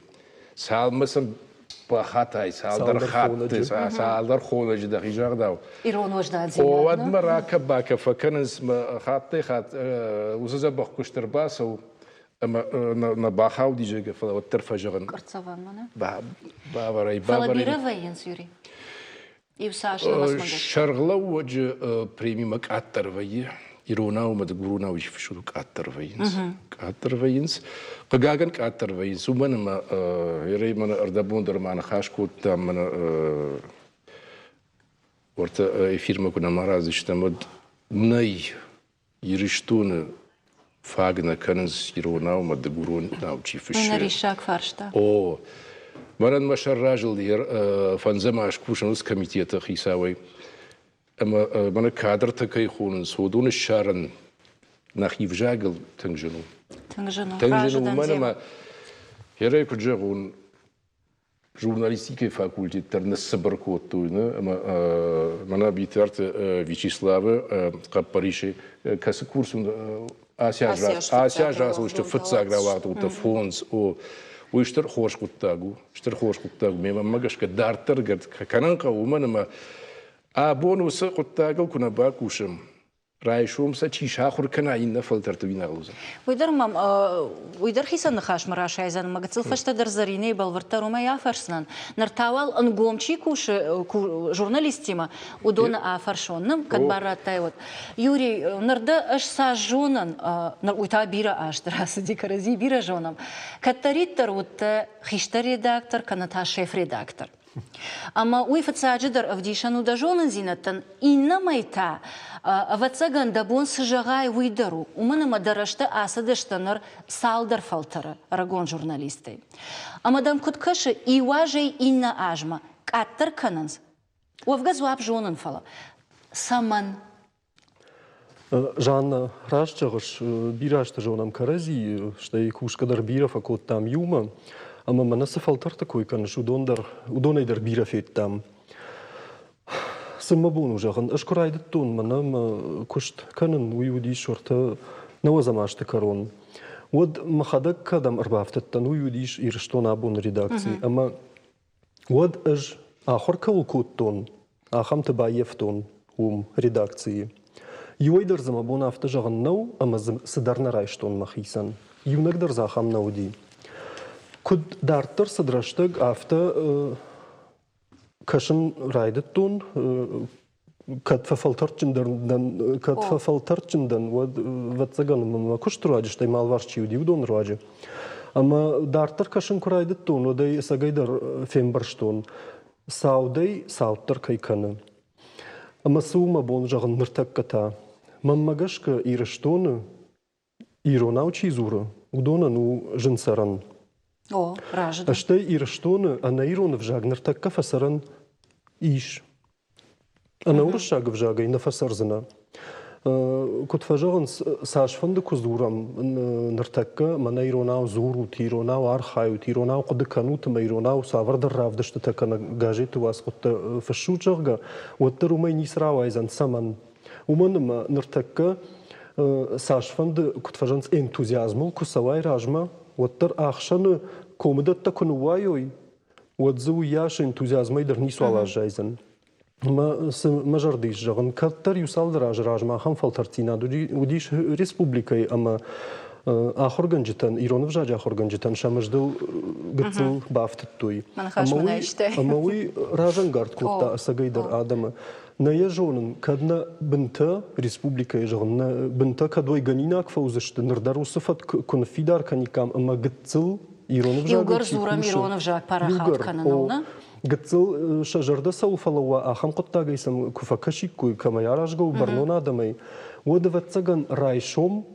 цалынмӕ сӕм бахатай цалдӕр хатты, цалдӕр хонӕджы дӕхи загъдау. Ирон уӕздандзинад. Уӕдмӕ ракӕ-бакӕ фӕкӕнынц хаттӕй-хатт уыцы дзӕбӕх куыст ӕрбацӕуы ӕмӕ нӕ бахауди, зӕгъгӕ, фӕлӕ уӕддӕр фӕзӕгъын. Къуырццӕвӕнмӕ, нӕ? Бавӕрай, бавӕрай. Фӕлӕ бирӕ вӕййынц, Юрий? Иу цас нымӕцмӕ гӕсгӕ? Сӕргълӕууӕджы премимӕ къаддӕр вӕййы. Иронау ӕмӕ дыгуронау ис фысур къаддӕр вӕййынц. Къаддӕр вӕййынц. Хъыгагӕн, къаддӕр вӕййынц. Уымӕн ӕмӕ ерӕй мӕнӕ ӕрдӕбон дӕр ма ныхас кодтам, мӕнӕ уӕртӕ эфирмӕ куы нӕма араздзыстӕм, уӕд нӕй Ирыстоны фаг нӕ кӕнынц иронау ӕмӕ дыгуронау чи фыссы. Мӕнӕ риссаг фарста. О, мӕнӕн мӕ сӕр разылд фӕндзӕм аз кусын уыцы комитеты хицауӕй. Ӕмӕ мӕнӕ кадртӕ кӕй хонынц, уыдоны ссарын нӕхи взагыл тынг зын у. Тынг зын у. Тынг зын у, уымӕн ӕмӕ, хӕрӕй куыд зӕгъон, журналистикӕйы факультет дӕр ныццыбыр кодтой ӕмӕ мӕнӕ Битарты Вячеславы хъӕппӕрисы кӕцы курс ацы аз рацыдысты фыццаг рауагъдонтӕ фондз о уый стыр хорз хъуыддаг у стыр хорз хъуыддаг у мемӕ гӕсгӕ дарддӕр кӕнын хъӕуы уымӕн ӕмӕ абон уыцы хъуыддагыл куы нӕ бакусӕм райсом сӕ чи сахуыр кӕна, иннӕ фӕлтӕрты уый нал уыдзӕн. Уый дӕр мӕм уый дӕр хицӕн ныхасмӕ расайдзӕн ӕмӕ гыццыл фӕстӕдӕр Зӕринӕйы бӕлвырддӕр уымӕй афӕрсдзынӕн. Ныр та уал ӕнгом чи кусы журналисттимӕ, уыдоны афӕрсон. Ным, кӕд бар радтай, уӕд. Юрий, ныр дӕ ӕз цас зонын, ныр уый та бирӕ азты рацыди, кӕрӕдзи бирӕ зонӕм. Кӕддӕриддӕр уыдтӕ хистӕр редактор кӕнӕ та шеф-редактор. Ӕмӕ уый фыццаджыдӕр ӕвдисӕн у дӕ зонындзинӕдтӕн, иннӕмӕй та, ӕвӕццӕгӕн, дӕ бон цы зӕгъай, уый дӕр у, уымӕн ӕмӕ дӕ рӕзты ацыдысты ныр цалдӕр фӕлтӕры ӕрыгон журналисттӕй. Ӕмӕ дӕм куыд кӕсы, иу азӕй иннӕ азмӕ къаддӕр кӕнынц? Уӕвгӕ дзуапп зонын, фӕлӕ цӕмӕн? Жанна, раст зӕгъыс, бирӕ азты зонӕм кӕрӕдзи, стӕй кусгӕ дӕр бирӕ фӕкодтам иумӕ, ӕмӕ мӕнӕ цы фӕлтӕрты кой кӕныс, уыдон дӕр, уыдонӕй дӕр бирӕ федтам. Цы мӕ бон у зӕгъын, ӕз куы райдыдтон мӕнӕ мӕ куыст кӕнын, уый уыдис уӕртӕ нӕуӕдзӕм азты кӕрон. Уӕд мӕхӕдӕг кӕдӕм ӕрбафтыдтӕн, уый уыдис Ирыстон абоны редакци, ӕмӕ Уӕд ӕз ахуыр кӕуыл кодтон, ахӕмты баййӕфтон уым, редакцийы. Иуӕй дӕр дзы мӕ бон афтӕ зӕгъын нӕу, ӕмӕ дзы цыдӕр нӕ райстон мӕхицӕн. Иунӕг дӕр дзы ахӕм нӕ уыди. Куыд дарддӕр цыд рӕстӕг, афтӕ кӕсын райдыдтон, кӕд фӕфӕлтӕрдджындӕр дӕн, кӕд фӕфӕлтӕрдджын дӕн, уӕд, ӕвӕццӕгӕн, мӕ куысты руаджы, стӕй ма алыварс чи уыди, уыдоны руаджы. Ӕмӕ дарддӕр кӕсын куы райдыдтон, уӕд ӕй ӕцӕгӕйдӕр фембӕрстон, цаудӕй цауддӕр кӕй кӕны. Ӕмӕ цы у мӕ бон зӕгъын ныртӕккӕ та? Мӕнмӕ гӕсгӕ Ирыстоны иронау чи дзуры, уыдонӕн у зын цӕрӕн. О, разы дӕн. Стӕй Ирыстоны ӕнӕ ирон ӕвзаг ныртӕккӕ фӕцӕрӕн ис. Ӕнӕ уырыссаг ӕвзагӕй нӕ фӕцӕрдзынӕ. Куыд фӕзӕгъынц, цасфӕнды куы дзурӕм ныртӕккӕ, мӕнӕ иронау дзурут, иронау архайут, иронау хъуыды кӕнут ӕмӕ иронау цавӕрдӕр равдыстытӕ кӕнӕ газеты уацхъуыдтӕ фыссут, зӕгъгӕ, уӕддӕр уымӕй ницы рауайдзӕн. Цӕмӕн? Уымӕн ӕмӕ ныртӕккӕ цасфӕнды, куыд фӕзӕгъынц, энтузиазмыл куы цӕуай размӕ, уӕддӕр ӕхсӕны комыдӕттӕ куы ныууайой, уӕд дзы уыйас энтузиазмӕй дӕр ницуал аззайдзӕн. Мӕ, цы мӕ зӕрды ис зӕгъын, кӕддӕр иу цалдӕр азы размӕ ахӕм фӕлтӕрддзинад уыдис республикӕйы ӕмӕ ахуыргӕнджытӕн, ирон ӕвзаджы ахуыргӕнджытӕн сӕ мыздыл гыццыл бафтыдтой. Ӕмӕ уый разӕнгард кодта ӕцӕгӕйдӕр адӕмы. Нӕ йӕ зонын, кӕд нӕ бынтӕ, республикӕйы зӕгъын, нӕ бынтӕ кӕд уӕйгӕнинаг фӕуыдзысты, ныр дӕр уыцы фӕтк куы ныффидар кӕниккам ӕмӕ гыццыл ирон ӕвзагыл Иугӕр дзурӕм ирон ӕвзаг парахат кӕныныл, нӕ? Гыццыл сӕ зӕрдӕ цӕуыл фӕлӕууа, ахӕм хъуыддагӕй сӕм куы фӕкӕсиккой, кӕмӕй аразгӕ у бӕрнон адӕмӕй, уӕд, ӕвӕццӕгӕн, райсом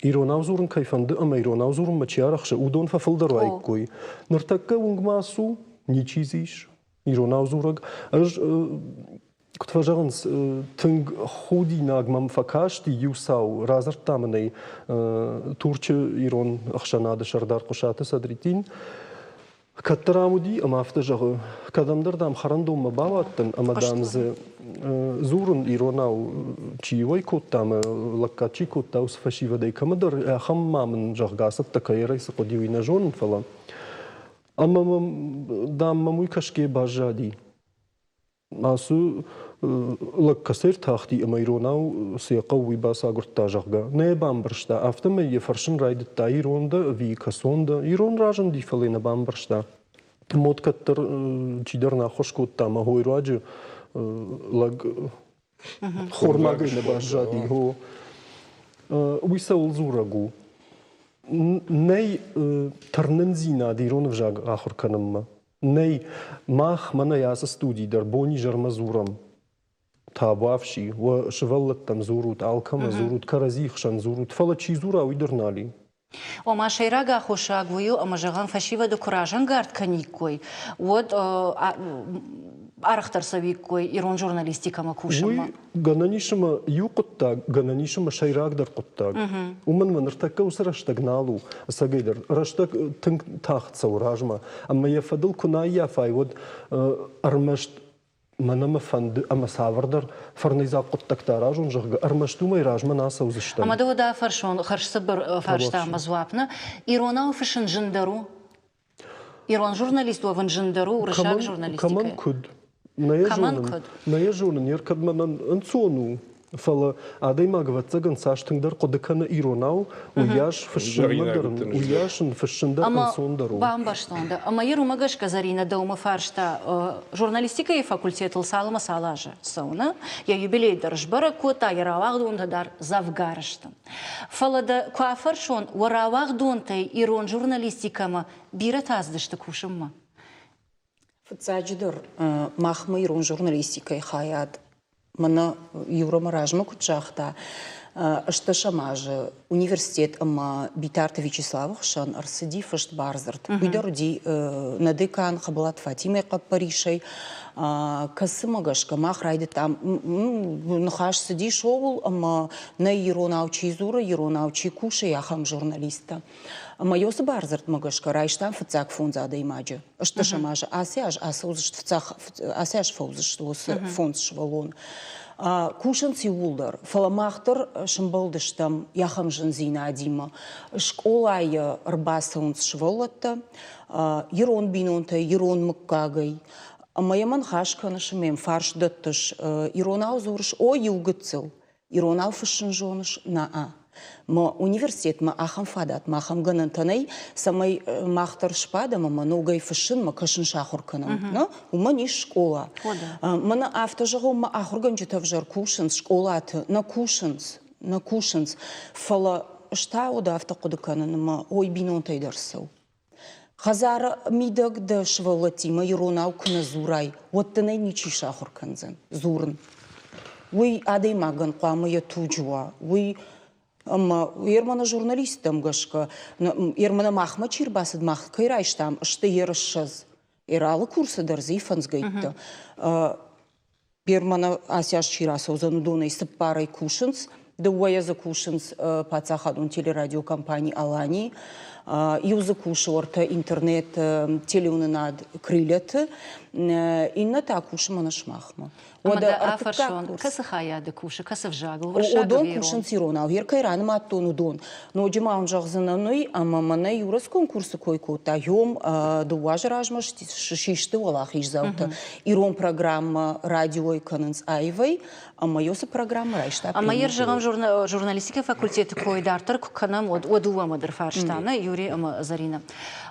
иронау дзурын кӕй фӕнды ӕмӕ иронау дзурынмӕ чи арӕхсы, уыдон фӕфылдӕр уаиккой. Ныртӕккӕ уынгмӕ ацу, ничи дзы ис иронау дзурӕг. Ӕз куыд фӕзӕгъынц, тынг худинаг мӕм фӕкасти иу цау, радзырдта мын ӕй Турчы ирон ӕхсӕнады сӕрдар Хъуысаты Садриддин. Кӕддӕр ам уыди ӕмӕ афтӕ зӕгъы, кӕдӕмдӕр, дам, хӕрӕндонмӕ бауадтӕн ӕмӕ, дам, дзы дзурын иронау чи уӕй кодта ӕмӕ лӕггад чи кодта, уыцы фӕсивӕдӕй кӕмӕдӕр, ахӕм ма мын, зӕгъгӕ, ацӕттӕ кӕй цы хъуыди, уый нӕ зонын, фӕлӕ ӕмӕ мӕм, дам, мӕм уый кӕсгӕ баззади. Ацы лӕг кӕцӕй ӕртахти ӕмӕ иронау цы йӕ хъӕуы, уый бацагуырдта, зӕгъгӕ. Нӕ йӕ бамбӕрста, афтӕмӕй йӕ фӕрсын райдыдта, ирон дӕ ӕви кӕцон дӕ. Ирон разынди, фӕлӕ йӕ нӕ бамбӕрста. Мод кӕддӕр чидӕр нӕ ӕххуыс кодта ӕмӕ хойы руаджы лӕг хормагӕй нӕ баззади. Хо. Уый цӕуыл дзурӕг у? Нӕй тырнындзинад ирон ӕвзаг ахуыр кӕнынмӕ. Нӕй, мах мӕнӕй ацы студий дӕр бонизӕрмӕ дзурӕм. Табуафси, уӕ сывӕллӕттӕм дзурут, алкӕмӕ дзурут, кӕрӕдзи хсӕн дзурут, фӕлӕ чи дзура, уый дӕр нал и. Ома сӕйраг аххосаг уый у, ӕмӕ зӕгъӕм, фӕсивӕды куы разӕнгард кӕниккой, уӕд арӕхдӕр цӕуиккой ирон журналистикӕмӕ кусынмӕ. Уый гӕнӕн ис ӕмӕ иу хъуыддаг, гӕнӕн ис ӕмӕ сӕйрагдӕр хъуыддаг. Уымӕн ӕмӕ ныртӕккӕ уыцы рӕстӕг нал у, ӕцӕгӕйдӕр. Рӕстӕг тынг тагъд цӕуы размӕ. Ӕмӕ йӕ фӕдыл куы нӕ аййафай, уӕд ӕрмӕст мӕнӕ мӕ фӕнды ӕмӕ цавӕрдӕр фӕрнӕйдзаг хъуыддӕгтӕ аразон, зӕгъгӕ, ӕрмӕст уымӕй размӕ нӕ ацӕудзыстӕм. Ӕмӕ дӕ уӕдӕ афӕрсон, хӕрзцыбыр фарста ӕмӕ дзуапп нӕ. Иронау фыссын зындӕр у? Ирон журналист уӕвын зындӕр у уырыссаг журналистикӕйӕ? Кӕмӕн куыд? Нӕ йӕ зонын. Нӕ йӕ зонын, йе ркӕд мӕнӕн ӕнцон у. Фӕлӕ адӕймаг, ӕвӕццӕгӕн, цас тынгдӕр хъуыды кӕны иронау, уыйас фыссынмӕ дӕр, уыйас ын фыссын дӕр ӕнцондӕр у. Бамбӕрстон дӕ. Ӕмӕ йӕ уымӕ гӕсгӕ Зӕринӕ дӕумӕ фарста, журналистикӕйы факультетыл цал ӕмӕ цал азы цӕуы, нӕ? Йӕ юбилей дӕр сбӕрӕг кодта, йӕ рауагъдонтӕ дӕр дзӕвгар сты. Фӕлӕ дӕ куы афӕрсон, уӕ рауагъдонтӕй ирон журналистикӕмӕ бирӕтӕ ацыдысты кусынмӕ? Фыццаджыдӕр, махмӕ ирон журналистикӕйы хайад мӕнӕ Юра мӕ размӕ куыд загъта, ӕстдӕсӕм азы университет ӕмӕ Битарты Вячеславы хсӕн ӕрцыди фыст бардзырд. Уый дӕр уыди нӕ декан Хӕбӕлаты Фатимӕйы хъӕппӕрисӕй, кӕцымӕ гӕсгӕ мах райдыдтам ныхас цыдис ууыл, ӕмӕ нӕ иронау чи дзуры, иронау чи кусы, ахӕм журналисттӕ. Ӕмӕ уыцы бардзырдмӕ гӕсгӕ райстам фыццаг фондз адӕймаджы. Ӕстдӕсӕм азы ацы аз ацӕудзысты фыццаг ацы аз фӕуыдзысты уыцы фондз сывӕллоны. Кусынц иууылдӕр, фӕлӕ мах дӕр сымбӕлдыстӕм ахӕм зындзинадимӕ. Скъолайы ӕрбацӕуынц сывӕллӕттӕ ирон бинонтӕй, ирон мыггагӕй. Ӕмӕ йӕм ныхас кӕныс ӕмӕ йӕм фарст дӕттыс, иронау дзурыс, о, иу гыццыл, Иронау фыссын зоныс? Нӕ. Мӕ университетмӕ ахӕм фадат, мӕ ахӕм гӕнӕнтӕ нӕй, цӕмӕй мах дӕр сбадӕм ӕмӕ ногӕй фыссынмӕ, кӕсын сахуыр кӕнӕм. Нӕ? Уымӕн ис скъола. Мӕнӕ афтӕ зӕгъон, мӕ ахуыргӕнджытӕ ӕвзӕр кусынц скъолаты, нӕ кусынц, нӕ кусынц. Фӕлӕ. Ӕз та уӕд афтӕ хъуыды кӕнын, ӕмӕ ой бинонтӕй дӕр цӕуы. Хӕдзары мидӕг дӕ сывӕллӕттимӕ иронау куы нӕ дзурай, уӕд дын ӕй ничи сахуыр кӕндзӕн дзурын. Уый адӕймагӕн хъуамӕ йӕ туджы уа. Уый ӕмӕ Ерманы журналисттӕм гӕсгӕ, Ерманы махмӕ чи рбацыд, мах кӕй райстам, сты ерыссӕдз. Алы курсы дӕр дзы фӕндзгӕйттӕ. Германы ацы аз чи рацӕудзӕн, уыдонӕй цыппарӕй кусынц. Дыууӕйӕ дзы кусынц паддзахадон телерадиокомпани «Алани», иу дзы кусы уӕртӕ интернет телеуынынад «Крылья»-ты, иннӕ та кусы мӕнӕ сымахмӕ. Уӕдӕ афӕрсон, кӕцы хайады кусы, кӕцы взагыл? Уыдон кусынц иронау. Ер кӕй ранымадтон, уыдон. Ноджы ма уын зӕгъдзынӕн уый, ӕмӕ мӕнӕ Юрӕ конкурсы кой кодта, йом дыууӕ азы размӕ систы уӕлахиздзаутӕ. Ирон программӕ радиойы кӕнынц аивӕй, ӕмӕ уыцы программӕ райста. Ӕмӕ йӕ зӕгъӕм, журналистикӕйы факультеты кой дарддӕр куы кӕнӕм, уӕд уӕ дыууӕмӕ дӕр фарста, нӕ, Юрий ӕмӕ Заринӕ.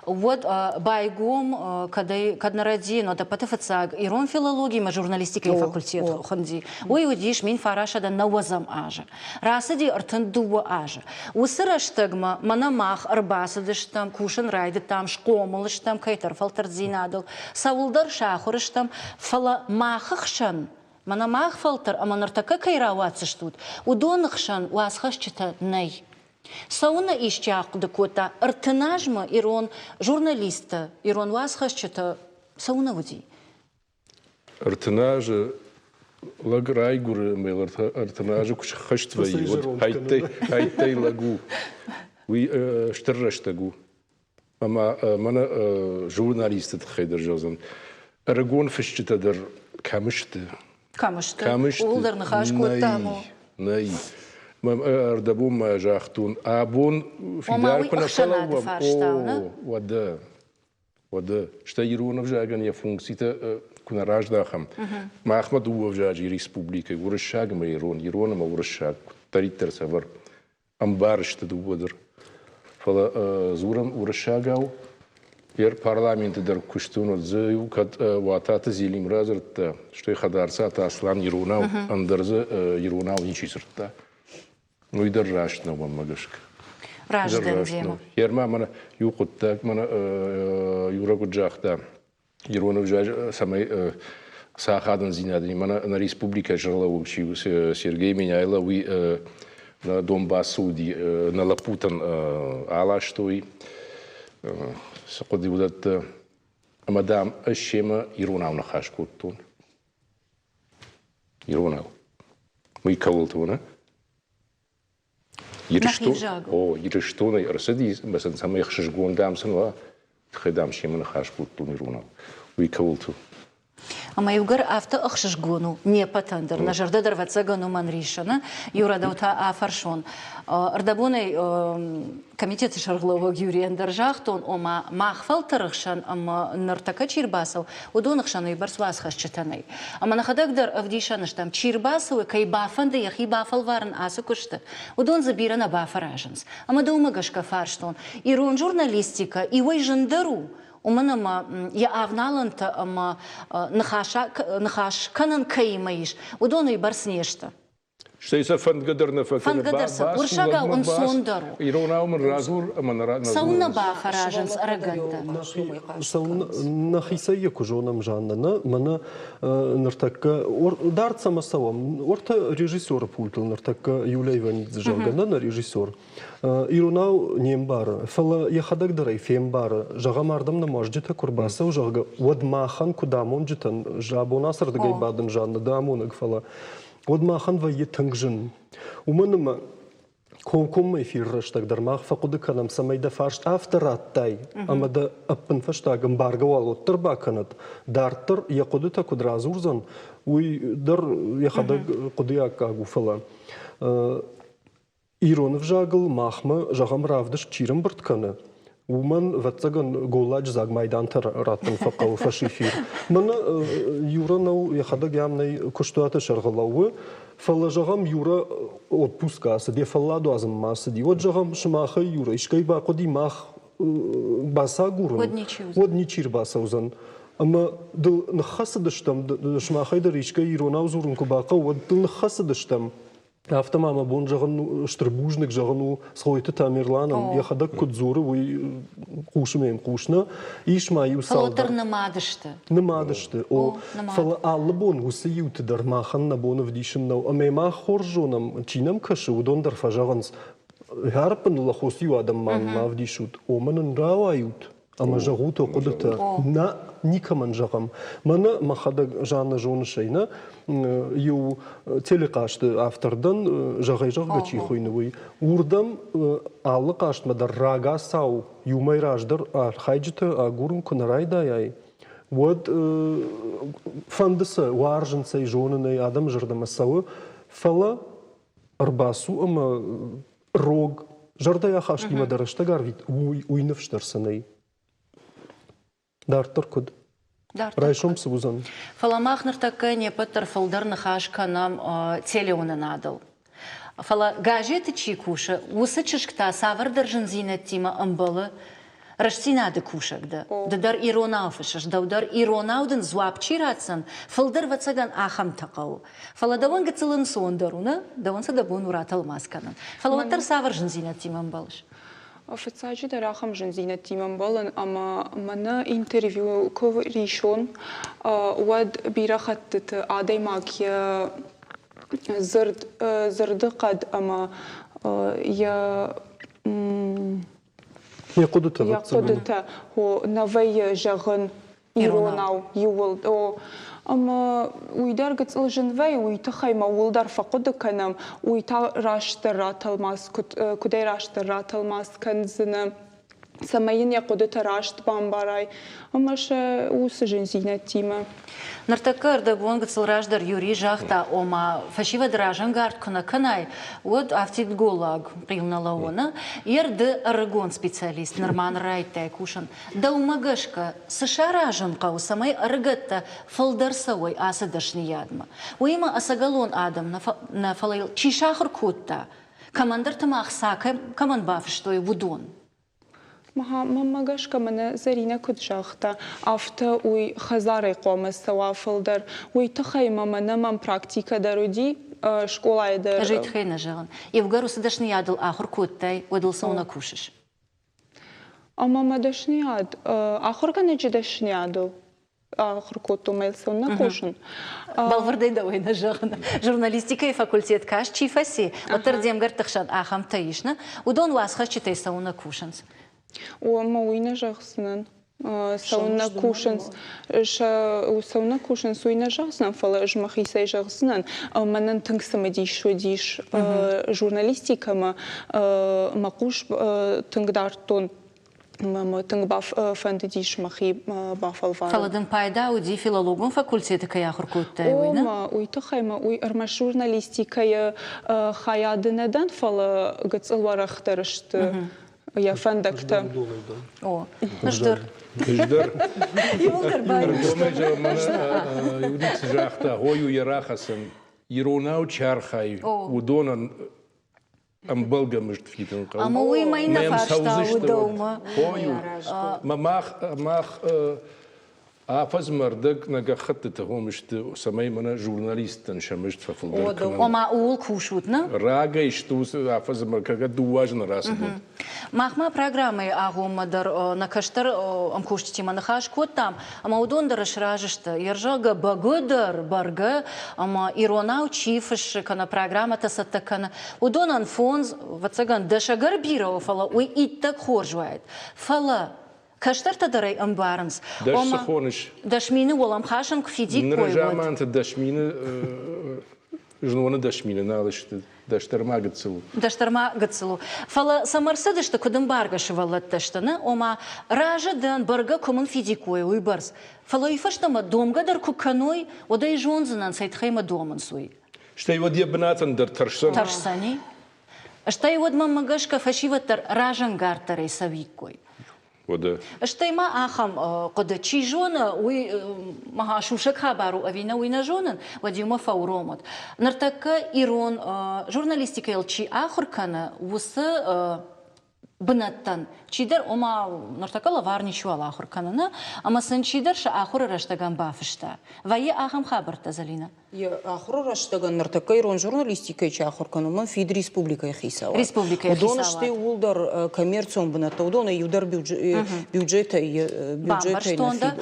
Уӕд байгом, кӕдӕй, кӕд нӕ рӕдийын, уӕд ӕппӕты фыццаг ирон филологи ӕмӕ журналистикӕйы факультет хуынди. Уый уыдис 1990 азы. Рацыди 32 азы. Уыцы рӕстӕгмӕ мӕнӕ мах ӕрбацыдыстӕм, кусын райдыдтам, схъомыл стӕм кӕйдӕр фӕлтӕрддзинадыл, цӕуылдӕр сахуыр стӕм, фӕлӕ махы хсӕн, мӕнӕ мах фӕлтӕр ӕмӕ ныртӕккӕ кӕй рауадздзыстут, уыдоны хсӕн уацхӕсджытӕ нӕй. Цӕуыннӕ исчи ахъуыды кодта, 30 азмӕ ирон журналисттӕ, ирон уацхӕсджытӕ цӕуыннӕ уыди? 30 азы лӕг райгуыры ӕмӕ йыл 30 азы куы сыххӕст вӕййы, уӕд хӕйттӕй лӕг у. Уый стыр рӕстӕг у. Ӕмӕ мӕнӕ журналисты тыххӕй дӕр зӕгъдзӕн. Ӕрыгон фысджытӕ дӕр кӕм сты? Кӕм сты? Ууыл дӕр ныхас кодтам. Нӕй. Ӕрдӕбон ма загътон, абон фидар куы нӕ фӕлӕууӕм, о, уӕдӕ. Уӕдӕ стӕй ирон ӕвзагӕн йӕ функцитӕ куы нӕ раздахӕм, махмӕ дыууӕ ӕвзаджы республикӕйы, уырыссаг ӕмӕ ирон, ирон ӕмӕ уырыссаг, куыддӕриддӕр цӕвӕр ӕмбар сты дыууӕ дӕр. Фӕлӕ дзурӕм уырыссагау, йӕ парламенты дӕр куыстон, уӕд дзы иу кӕд Уататы Зелим радзырдта, стӕй Хӕдарцаты Аслан иронау, ӕндӕр дзы иронау ничи дзырдта. Уый дӕр раст нӕу мӕнмӕ гӕсгӕ. Раздӕр демӕ. Ерма мӕнӕ иу хъуыддаг мӕнӕ Юра куыд загъта, ирон ӕвзаджы цӕмӕй цы ахадындзинад мӕнӕ нӕ республикӕйы сӕргълӕууӕг чи у Сергей Меняйло, уый нӕ Донбассы уыди, нӕ лӕппутӕн аластой, цы хъуыди уыдӕттӕ. Ӕмӕ, дам, ӕз семӕ иронау ныхас кодтон. Иронау. Уый кӕуылты уыны? Ирыстон, о, Ирыстонӕй ӕрцыди, ӕмӕ сын цӕмӕй ӕхсызгон дам сын уа, тыххӕй дам семӕ ныхас кодтон иронау. Уый кӕуылты? Ӕмӕ иугӕр афтӕ ӕхсызгон у не ппӕтӕн дӕр, нӕ зӕрдӕ дӕр ӕвӕццӕгӕн уымӕн риссы, нӕ? Иу рӕдау та афӕрсон. Ӕрдӕбонӕй комитеты сӕргълӕууӕг Юрийӕн дӕр загътон, ома мах фӕлтӕры хсӕн ӕмӕ ныртӕккӕ чи рбацӕуы, уыдоны хсӕн уыйбӕрц уацхӕсджытӕ нӕй. Ӕмӕ нӕхӕдӕг дӕр ӕвдисӕн стӕм, чи рбацӕуы, кӕй бафӕнды йӕхи бафӕлварын ацы куысты, уыдон дзы бирӕ нӕ бафӕразынц. Ӕмӕ дӕумӕ гӕсгӕ фарстон, ирон журналистикӕ иуӕй зындӕр у, уымӕн ӕмӕ йӕ авналӕнтӕ ӕмӕ ныхас кӕнӕн кӕимӕ ис, уыдон уыйбӕрц не сты. Стӕй сӕ фӕндгӕ дӕр нӕ фӕкӕны. Фӕндгӕ дӕр сӕ. Уырыссагау ӕнцондӕр у. Иронау мын радзур ӕмӕ нӕ Цӕуылнӕ бафӕразынц ӕрыгӕттӕ? Нӕхицӕй йӕ куы зонӕм, Жаннӕ, нӕ, мӕнӕ ныртӕккӕ дард цӕмӕ цӕуӕм? Уӕртӕ режиссеры пультыл ныртӕккӕ Юлия Иванидзе, зӕгъгӕ, нӕ нӕ режиссер. Иронау не мбары, фӕлӕ йӕхӕдӕг дӕр ӕй фембары. Зӕгъӕм, ардӕм нӕ уазджытӕ куы рбацӕуы, зӕгъгӕ, уӕд махӕн куыд амонджытӕн, абон ацырдыгӕй бадын, Жаннӕ, ды амонӕг, фӕлӕ уӕд махӕн вӕййы тынг зын. Уымӕн ӕмӕ комкоммӕ эфиры рӕстӕг дӕр мах фӕхъуыды кӕнӕм, цӕмӕй дӕ фарст афтӕ радтай, ӕмӕ дӕ ӕппынфӕстаг ӕмбаргӕ уал уӕддӕр бакӕнӕд, дарддӕр йӕ хъуыдытӕ куыд радзурдзӕн, уый дӕр йӕхӕдӕг хъуыдыйаггаг у, фӕлӕ Ирон ӕвзагыл махмӕ, зӕгъӕм, равдыст чи рӕмбырд кӕны, уымӕн, ӕвӕццӕгӕн, голладжы дзаг майдантӕ раттын фӕхъӕуы фӕсэфир. Мӕнӕ Юра нӕу, йӕхӕдӕг ам нӕй куыстуаты сӕргъы лӕууы, фӕлӕ, зӕгъӕм, Юра отпускы ацыд, йӕ фӕллад уадзынмӕ ацыди. Уӕд, зӕгъӕм, сымахӕй Юра искӕй бахъуыди мах бацагурын, уӕд ничи ӕрбацӕудзӕн. Ӕмӕ дыл ныххӕцыдыстӕм, сымахӕй дӕр искӕй иронау дзурын куы бахъӕуы, уӕд дыл ныххӕцыдыстӕм. Афтӕ ма мӕ бон зӕгъын стыр бузныг зӕгъын у Цгъойты Тамерланӕн, йӕхӕдӕг куыд дзуры, уый хъусы мӕм хъус нӕ. Ис ма иу цалдӕр. Фӕлӕ нымад сты. Нымад сты, о. Фӕлӕ алы бон уыцы иуты дӕр махӕн нӕ бон ӕвдисын нӕу. Ӕмӕ мах хорз зонӕм, чи нӕм кӕсы, уыдон дӕр фӕзӕгъынц, хӕрппын лӕхост-иу адӕм ма ма ӕвдисут, омӕ нын рауайут ӕмӕ зӕгъут хъуыдытӕ. Нӕ никӕмӕн зӕгъӕм. Мӕнӕ мӕхӕдӕг Жанна зоныс ӕй, нӕ иу телехъазты автор дӕн, зӕгъӕй зӕгъгӕ чи хуыйны, уый. Уырдӕм алы хъазтмӕ дӕр рагацау иумӕй раздӕр архайджыты агурын куы нӕ райдайай, уӕд фӕнды сӕ, уарзынц ӕй, зонын ӕй, адӕмы зӕрдӕмӕ цӕуы, фӕлӕ ӕрбацу ӕмӕ рог зӕрдӕйы ахастимӕ дӕ рӕстӕг арвит, уый ныфс дӕр сын нӕй. Дарддӕр куыд? Райсом цы уыдзӕн? Фӕлӕ мах ныртӕккӕ не ппӕт дӕр фылдӕр ныхас кӕнӕм телеуынынадыл. Фӕлӕ газеты чи кусы, уыцы чызг та цавӕрдӕр зындзинӕдтимӕ ӕмбӕлы. Рӕстдзинады кусӕг дӕ. Ды дӕр иронау фыссыс, дӕу дӕр иронау дын дзуапп чи ратдзӕн, фылдӕр, ӕвӕццӕгӕн, ахӕмтӕ хъӕуы. Фӕлӕ дӕуӕн гыццыл ӕнцондӕр у, нӕ? Дӕуӕн цы дӕ бон у ратӕлмац кӕнын. Фӕлӕ уӕддӕр цавӕр зындзинӕдтимӕ ӕмбӕлыс? Фыццаджыдӕр ахӕм зындзинӕдтимӕ ӕмбӕлын, ӕмӕ мӕнӕ интервью куы рисон, уӕд бирӕ хӕттыты адӕймаг йӕ дзырд, дзырды хъӕд ӕмӕ йӕ Йӕ хъуыдытӕ, йӕ хъуыдытӕ нӕ вӕййы зӕгъын иронау иууыл. О, ӕмӕ уый дӕр гыццыл зын вӕййы, уый тыххӕй ма ууыл дӕр фӕхъуыды кӕнӕм, уый та растдӕр ратӕлмац, куыд, куыдӕй растдӕр ратӕлмац кӕндзынӕ, цӕмӕй йын йӕ хъуыдытӕ раст бамбарай ӕмӕ сӕ уыцы зындзинӕдтимӕ. Ныртӕккӕ ӕрдӕгбон гыццыл раздӕр Юрий загъта, ома фӕсивӕды разӕнгард куы нӕ кӕнай, уӕд афтид голлаг хъил нӕ лӕууы, нӕ? Йе рды ӕрыгон специалист нырма ныр райдыдтай кусын. Дӕумӕ гӕсгӕ, цы саразын хъӕуы, цӕмӕй ӕрыгӕттӕ фылдӕр цӕуой ацы дӕсныйадмӕ? Уыимӕ ӕцӕгӕлон адӕм нӕ, фӕлӕ йыл чи сахуыр кодта, кӕмӕндӕрты ма хца кӕмӕн бафыстой, уыдон. Мӕнмӕ гӕсгӕ мӕнӕ Зӕринӕ куыд загъта, афтӕ уый хӕдзарӕй хъуамӕ цӕуа фылдӕр. Уый тыххӕй ма мӕнӕ мӕм практикӕ дӕр уыди, скъолайы дӕр. Ӕз уый тыххӕй нӕ зӕгъын. Иугӕр уыцы дӕсныйадыл ахуыр кодтай, уӕд ыл цӕуылнӕ кусыс? Ӕмӕ мӕ дӕсныйад ахуыргӕнӕджы дӕсныйадыл ахуыр кодтон мӕ цӕуылнӕ кусын. Бӕлвырдӕй дӕуӕй нӕ зӕгъын. Журналистикӕйы факультет каст чи фӕци, уӕддӕр де мгӕртты хсӕн ахӕмтӕ ис, нӕ? Уыдон уацхӕсджытӕй цӕуылнӕ кусынц? О, ӕмӕ уый нӕ зӕгъдзынӕн. Цӕуылнӕ кусынц, цӕуылнӕ кусынц, уый нӕ зӕгъдзынӕн, фӕлӕ ӕз мӕхицӕй зӕгъдзынӕн. Мӕнӕн тынг цымыдис уыдис журналистикӕмӕ, мӕ хъус тынг дардтон мӕ тынг бафӕндыдис мӕхи бафӕлварын. Фӕлӕ дын пайда уыди филологон факультеты кӕй ахуыр кодтай, уый, нӕ? О, уый тыххӕй мӕ уый ӕрмӕст журналистикӕйы хайады нӕ дӕн, фӕлӕ гыццыл уӕрӕхдӕр сты йӕ фӕндӕгтӕ. О, ӕз дӕр. Ӕз дӕр. Иууылдӕр Ӕргомӕй зӕгъын, мӕнӕ Юрий цы загъта, хой у йӕ рахӕцӕн. Иронау чи архайы, уыдонӕн ӕмбӕлгӕ мызд фидын хъӕуы. Ӕмӕ уый мӕ иннӕ фарста у дӕумӕ. Хой у. Мӕ мах, мах афӕдзмӕ ӕрдӕг нӕ гӕххӕттыты хом сты, цӕмӕй мӕнӕ журналисттӕн сӕ мызд фӕфылдӕр кӕнӕм. Ома ууыл кусут, нӕ? Рагӕй сты уыцы афӕдзмӕ, кӕд дыууӕ азы нӕ рацыд, уӕд. Мах ма программӕйы агъоммӕ дӕр нӕ кӕстӕр ӕмкусджытимӕ ныхас кодтам, ӕмӕ уыдон дӕр сразы сты. Йе рзӕгъгӕ бӕгуыдӕр, бӕргӕ, ӕмӕ иронау чи фыссы кӕнӕ программӕтӕ цӕттӕ кӕны, уыдонӕн фондз, ӕвӕццӕгӕн, дӕс ӕгӕр бирӕ у, фӕлӕ уый иттӕг хорз уаид. Фӕлӕ кӕстӕртӕ дӕр ӕй ӕмбарынц. Дӕс цы хоныс? 10 000 уӕлӕмхасӕн куы фидиккой, Ныры заманты 10 000 зноны 10 000 нал сты. Дӕстӕр ма гыццыл у. Дӕстӕр ма гыццыл у. Фӕлӕ цӕмӕ рцыдысты, куыд ӕмбаргӕ сывӕллӕттӕ сты, нӕ? Ома, разы дӕн, бӕргӕ куы мын фидиккой уыйбӕрц. Фӕлӕ уый фӕстӕмӕ домгӕ дӕр куы кӕной, уӕд ӕй зондзынӕн, цӕй тыххӕй мӕ домынц, уый. Стӕй уӕд йӕ бынатӕн дӕр тӕрсдзӕн. Тӕрсдзӕни. Стӕй уӕд мӕнмӕ гӕсгӕ фӕсивӕд дӕр разӕнгарддӕрӕй цӕуиккой. Уӕдӕ. Стӕй ма ахӕм хъуыды, чи зоны, уый мӕ сусӕг хабар у ӕви нӕ, уый нӕ зонын, уӕд иумӕ фӕуромут. Ныртӕккӕ ирон журналистикӕйыл чи ахуыр кӕны, уыцы бынӕттӕн чидӕр, ома ныртӕккӕ лӕвар ничиуал ахуыр кӕны, нӕ? Ӕмӕ сын чидӕр сӕ ахуыры рӕстӕгӕн бафыста. Вӕййы ахӕм хабӕрттӕ, Зӕлинӕ? Йӕ ахуыры рӕстӕгӕн ныртӕккӕ ирон журналистикӕйы чи ахуыр кӕны, уымӕн фид республикӕйы хицауад. Республикӕйы Уыдон сты иууылдӕр коммерцион бынӕттӕ, уыдонӕй иу дӕр бюджетӕй бюджетӕй нӕ фид.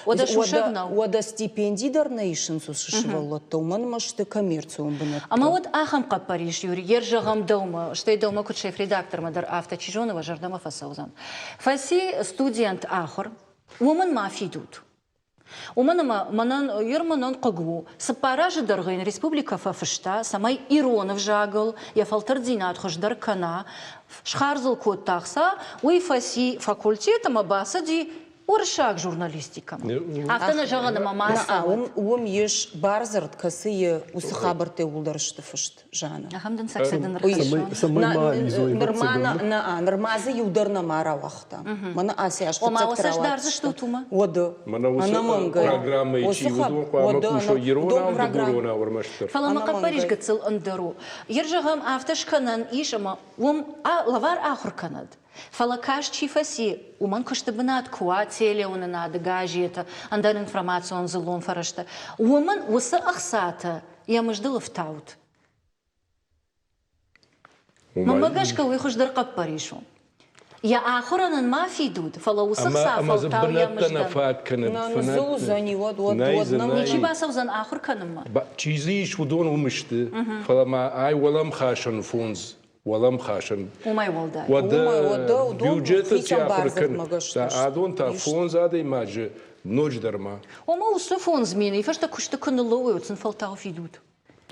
Уӕдӕ сусӕг нӕу. Уӕдӕ стипенди дӕр нӕ исынц уыцы сывӕллӕттӕ, уымӕн ӕмӕ сты коммерцион бынӕттӕ. Ӕмӕ уӕд ахӕм хъӕппӕрис, Юрий, йе рзӕгъӕм дӕумӕ, стӕй дӕумӕ куыд шеф-редактормӕ дӕр афтӕ, чи зоны, уӕ зӕрдӕмӕ фӕцӕудзӕн. Фӕци студент ахуыр, уымӕн ма фидут. Уымӕн ӕмӕ мӕнӕн ер мӕнӕн хъыг у, цыппар азы дӕргъы йын республикӕ фӕфыста, цӕмӕй ирон ӕвзагыл йӕ фӕлтӕрддзинад хуыздӕр кӕна, схардз ыл кодта ӕхца, уый фӕци факультет ӕмӕ бацыди уырыссаг журналистикӕмӕ. Афтӕ нӕ зӕгъын ӕмӕ ма цӕуӕд. Уым ис бардзырд, кӕцыйы уыцы хабӕрттӕ иууылдӕр сты фыст. Жанна. Ахӕм дын сӕ дын ӕрхӕссон. Нырма нӕ, нырма дзы иу дӕр нӕма рауагъта. Мӕнӕ ацы аз Ома, уыцы сдардзыстут уымӕ? Уӕдӕ. Мӕнӕ уыцы программӕйы чи уыдон хъуамӕ кусой иронау, дыгуронау ӕрмӕстдӕр. Фӕлӕ мӕ хъӕппӕрис гыццыл ӕндӕр у. Ер зӕгъӕм, афтӕ скӕнӕн ис, ӕмӕ уым лӕвар ахуыр кӕнӕд. Фӕлӕ каст чи фӕци, уымӕн куысты бынат куы уа телеуынынады, газеты, ӕндӕр информацион дзыллон фӕрӕзты, уымӕн уыцы ӕхцатӕ йӕ мыздыл ӕфтаут. Мӕнмӕ гӕсгӕ уый хуыздӕр хъӕппӕрис у. Йӕ ахуырӕн ын ма фидут, фӕлӕ уыцы хца фӕлтау йӕ мыздӕн. Ничи бацӕудзӕн ахуыр кӕнынмӕ. Чи дзы ис, уыдон уым сты, фӕлӕ ма ай уӕлӕмхасӕн фондз уӕлӕмхасӕн. Уымӕй уӕлдай. Уӕдӕ бюджеты чи ахуыр кӕны, адон та фондз адӕймаджы ноджыдӕр ма. Ома уыцы 5000-ы фӕстӕ куысты куы ныллӕууой, уӕд сын фӕлтау фидут.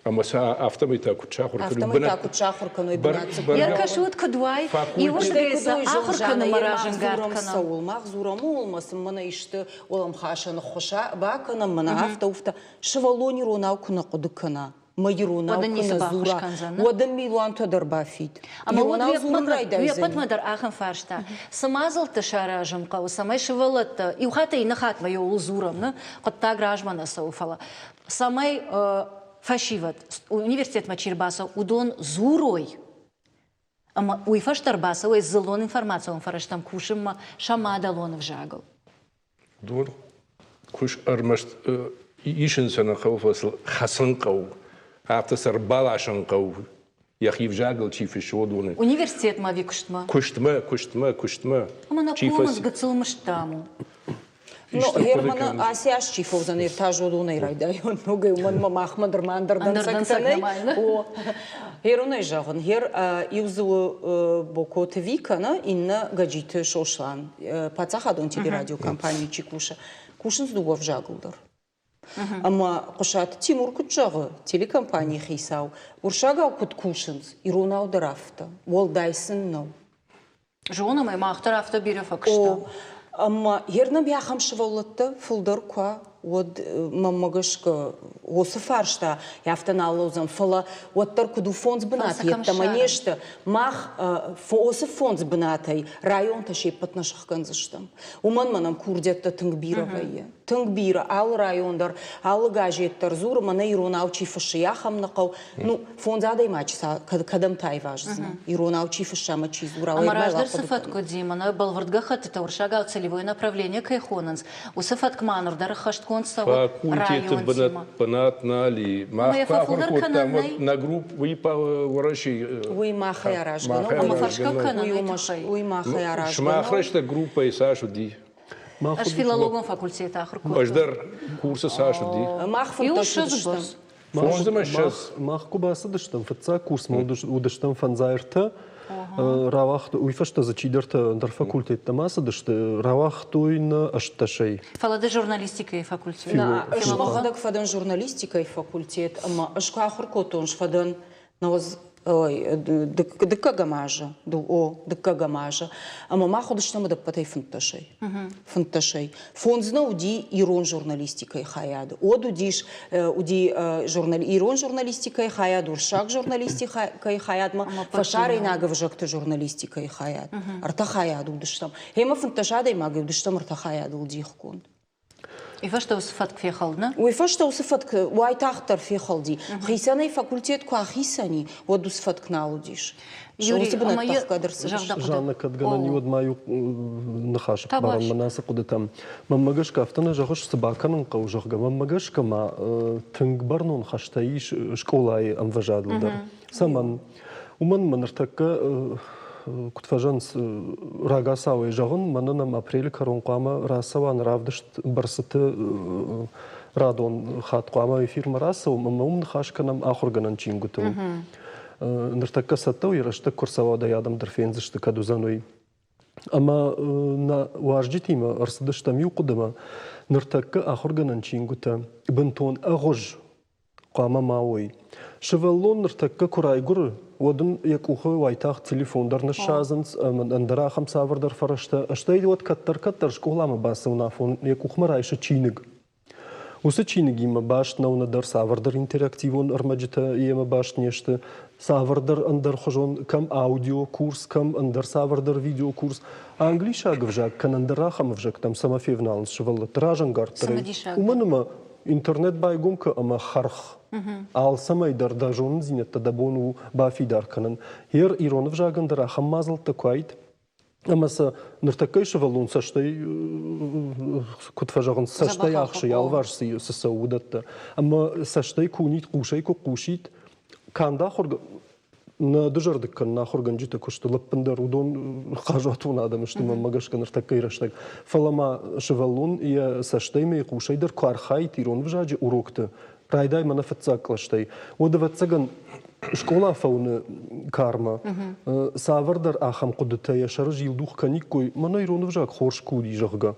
Ӕмӕ сӕ афтӕмӕй та куыд сахуыр кӕной? Афтӕмӕй та куыд сахуыр кӕной бынат Ӕркӕсут, куыд уай, иуырдыгӕй сӕ ахуыр кӕнынмӕ разӕнгард кӕнӕм. Цӕуыл мах дзурӕм, ууыл ма сын мӕнӕ исты уӕлӕмхасӕн ӕххуыс бакӕнӕм, мӕнӕ афтӕ-уфтӕ. Сывӕллон иронау куы нӕ хъуыды кӕна, мӕ иронау куы нӕ дзура, уӕд ын милуантӕ дӕр бафид. Ӕмӕ уӕд уе ппӕтмӕ дӕр ахӕм фарста. Цы мадзӕлттӕ саразын хъӕуы, цӕмӕй сывӕллӕттӕ иу хаттӕй иннӕ хатмӕ иуыл дзурӕм, нӕ хъуыддаг размӕ нӕ цӕуы, фӕлӕ цӕмӕй фӕсивӕд университетмӕ чи рбацӕуы, уыдон дзурой ӕмӕ уый фӕстӕ ӕрбацӕуой дзыллон информацион фӕрӕзтӕм кусынмӕ сӕ мадӕлон ӕвзагыл. Уыдон куыс ӕрмӕст исынц нӕ хъӕуы, фӕлӕ сыл хӕцын хъӕуы, афтӕ сӕ ӕрбаласын хъӕуы, йӕхи взагыл чи фыссы, уыдоны. Университетмӕ ӕви куыстмӕ? Куыстмӕ, куыстмӕ, куыстмӕ. Ӕмӕ нӕ комынц гыццыл мыстам у. Ну, Германы ацы аз чи фӕуыдзӕн ӕртӕзодонӕй райдайон ногӕй, уымӕн ӕмӕ махмӕ нырма ӕндӕр дӕнцӕгтӕ нӕй. О, Геронӕй зӕгъын, гер иу дзы у Бокоты Вика, нӕ, иннӕ Гаджиты Сослан, паддзахадон телерадиокомпанийы чи кусы, кусынц дыууӕ взагыл дӕр. Ӕмӕ Хъуысаты Тимур куыд зӕгъы, телекомпанийы хицау, уырыссагау куыд кусынц, иронау дӕр афтӕ, уӕлдай сын нӕу. Зонӕм ӕй, мах дӕр афтӕ бирӕ фӕкуыстам. Ӕмӕ ернӕм ахӕм сывӕллӕттӕ фылдӕр куы уӕд мӕнмӕ гӕсгӕ уыцы фарста афтӕ нал лӕудзӕн, фӕлӕ уӕддӕр куыд у фондз бынаты йеддӕмӕ не сты. Мах уыцы фондз бынатӕй районтӕ се ппӕт нӕ сӕхгӕндзыстӕм. Уымӕн мӕнӕн курдиӕттӕ тынг бирӕ вӕййы. Тынг бирӕ, алы район дӕр, алы газет дӕр дзуры, мӕнӕ иронау чи фыссы, ахӕм нӕ хъӕуы. Ну, фондз адӕймаджы кӕдӕм та айваздзынӕ? Иронау чи фысса ӕмӕ чи дзура, Ӕмӕ раздӕр цы фӕтк уыди, мӕнӕ бӕлвырд гӕххӕттытӕ уырыссагау целевое направление кӕй хонынц, уыцы фӕтк ма ныр дӕр ӕххӕстгонд цӕуы Факультеты районтимӕ. бынат нал и. Мах Ӕмӕ куы ахуыр фӕфылдӕр кодтам, кӕнӕн уӕд нӕй? нӕ групп уый Уӕрӕсейы Уый махӕй аразгӕ нӕу. Ӕмӕ фӕрсгӕ кӕнын уый тыххӕй. Уый махӕй аразгӕ Сымах рӕстӕг группӕйы цас уыди? Ӕз филологон факультеты ахуыр кодтон. Ӕз дӕр курсы цас уыди? Мах Иу ссӕдз бӕрц. Фондз ӕмӕ ссӕдз. Мах куы бацыдыстӕм фыццаг курсмӕ, уыдыстӕм фӕндзай ӕртӕ. Рауагътой, уый фӕстӕ дзы чидӕртӕ ӕндӕр факультеттӕм ацыдысты, рауагътой нӕ ӕстдӕсӕй. Фӕлӕ ды журналистикӕйы факультет. Ӕз мӕхӕдӕг фӕдӕн журналистикӕйы факультет ӕмӕ ӕз куы ахуыр кодтон, сфӕдӕн дыккӕгӕм азы, о, дыккӕгӕм азы. Ӕмӕ мах уыдыстӕм ӕдӕппӕтӕй фынддӕсӕй. Фынддӕсӕй. Фондз нӕ уыди ирон журналистикӕйы хайады. Уӕд уыдис уыди ирон журналистикӕйы хайад, уырыссаг журналистикӕйы хайадмӕ, фӕсарӕйнаг ӕвзӕгты журналистикӕйы хайад. Ӕртӕ хайады уыдыстӕм. Гъемӕ 15 адӕймагӕй уыдыстӕм ӕртӕ хайадыл дихгонд. Уый фӕстӕ уыцы фӕтк фехӕлд, нӕ? Уый фӕстӕ уыцы фӕтк уайтагъддӕр фехӕлди. Хицӕнӕй факультет куы ахицӕн и, уӕд уыцы фӕтк нал уыдис. Юрий, ӕмӕ Жанна, кӕд гӕнӕн и, уӕд ма иу ныхасы барӕн мӕнӕ ацы хъуыдытӕм. Мӕнмӕ гӕсгӕ афтӕ нӕ зӕгъыс, цы бакӕнын хъӕуы, зӕгъгӕ, мӕнмӕ гӕсгӕ ма тынг бӕрнон хӕстӕ ис скъолайы ӕмвӕзадыл дӕр. Цӕмӕн? Уымӕн мӕ ныртӕккӕ куыд фӕзӕгъынц, рагацауӕй зӕгъын, мӕнӕн ӕм апрелы кӕрон хъуамӕ рацӕуа нӕ равдыст бӕрцыты радон хатт хъуамӕ эфирмӕ рацӕуӕм ӕмӕ уым ныхас кӕнӕм ахуыргӕнӕн чингуытыл. Ныртӕккӕ цӕттӕ у, йӕ рӕстӕг куы рцӕуа, уӕд ӕй адӕм дӕр фендзысты, кӕд уыдзӕн уый. Ӕмӕ нӕ уазджытимӕ ӕрцыдыстӕм иу хъуыдымӕ, ныртӕккӕ ахуыргӕнӕн чингуытӕ бынтон ӕгъуыз хъуамӕ ма уой. Сывӕллон ныртӕккӕ куы райгуыры, уӕд ын йӕ къухы уайтагъд телефон дӕр ныссадзынц ӕмӕ ӕндӕр ахӕм цавӕрдӕр фӕрӕзтӕ. Стӕй уӕд кӕддӕр-кӕддӕр скъоламӕ бацӕуын афон йӕ къухмӕ райсы чиныг. Уыцы чиныгимӕ баст нӕу нӕдӕр цавӕрдӕр интерактивон ӕрмӕджытӕ йемӕ баст не сты, цавӕрдӕр ӕндӕрхуызон кӕм аудиокурс, кӕм ӕндӕр цавӕрдӕр видеокурс. Англисаг ӕвзаг кӕнӕ ӕндӕр ахӕм ӕвзӕгтӕм цӕмӕ февналынц сывӕллӕтты разӕнгарддӕрӕй. Уымӕн ӕмӕ интернет байгом кӕ ӕмӕ хӕрх. Алцӕмӕй дӕр дӕ зонындзинӕдтӕ дӕ бон у бафидар кӕнын. Ер ирон ӕвзагӕн дӕр ахӕм мадзӕлттӕ куы уаид, ӕмӕ сӕ ныртӕккӕйы сывӕллон цӕстӕй, куыд фӕзӕгъынц, цӕстӕй ахсы, йӕ алыварс цы цӕуы, уыдӕттӕ. Ӕмӕ цӕстӕй куы уынид, хъусӕй куы хъусид, канд ахуыр нӕ дызӕрдыг кӕнын ахуыргӕнджыты куысты лӕппындӕр уыдон хъазуатон адӕм сты мӕнмӕ гӕсгӕ ныртӕккӕйы рӕстӕг. Фӕлӕ ма сывӕллон йӕ цӕстӕй ӕмӕ йӕ хъусӕй дӕр куы архайид ирон ӕвзаджы урокты, райдай мӕнӕ фыццаг кълӕстӕй, уӕд, ӕвӕццӕгӕн, скъола фӕуыны кармӕ цавӕрдӕр ахӕм хъуыдытӕ йӕ сӕры зилдух кӕниккой, мӕнӕ ирон ӕвзаг хорз куы уыди, зӕгъгӕ.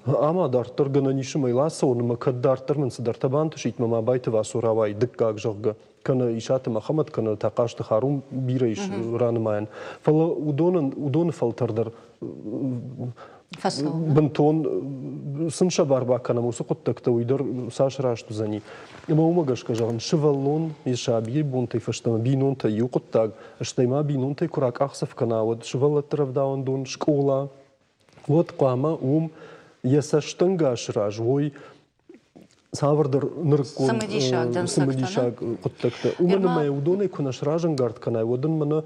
Ӕмӕ дарддӕр гӕнӕн ис ӕмӕ йыл ацӕуон ӕмӕ кӕд дарддӕр мын цыдӕртӕ бантысид, мӕ ма Абайты Васо рауайы дыккаг, зӕгъгӕ. Кӕнӕ Исаты Мӕхӕмӕт, кӕнӕ Тахъазты Харум бирӕ ис ранымайӕн. Фӕлӕ уыдонӕн, уыдоны фӕлтӕр дӕр бынтон сын сӕ бар бакӕнӕм уыцы хъуыддӕгтӕ, уый дӕр цас раст уыдзӕни. Ӕмӕ уымӕ гӕсгӕ зӕгъын, сывӕллон йӕ сабийы бонтӕй фӕстӕмӕ бинонтӕй иу хъуыддаг, стӕй ма бинонтӕй куы ракъахдзӕф кӕна, уӕд сывӕллӕтты рӕвдауӕндон, скъола, уӕд хъуамӕ уым йӕ цӕстӕнгасы раз уой цавӕрдӕр нырыккон цымыдисаг хъуыддӕгтӕ. Уымӕн ӕмӕ уыдонӕй куы нӕ сразӕнгард кӕнай, уӕд ын мӕнӕ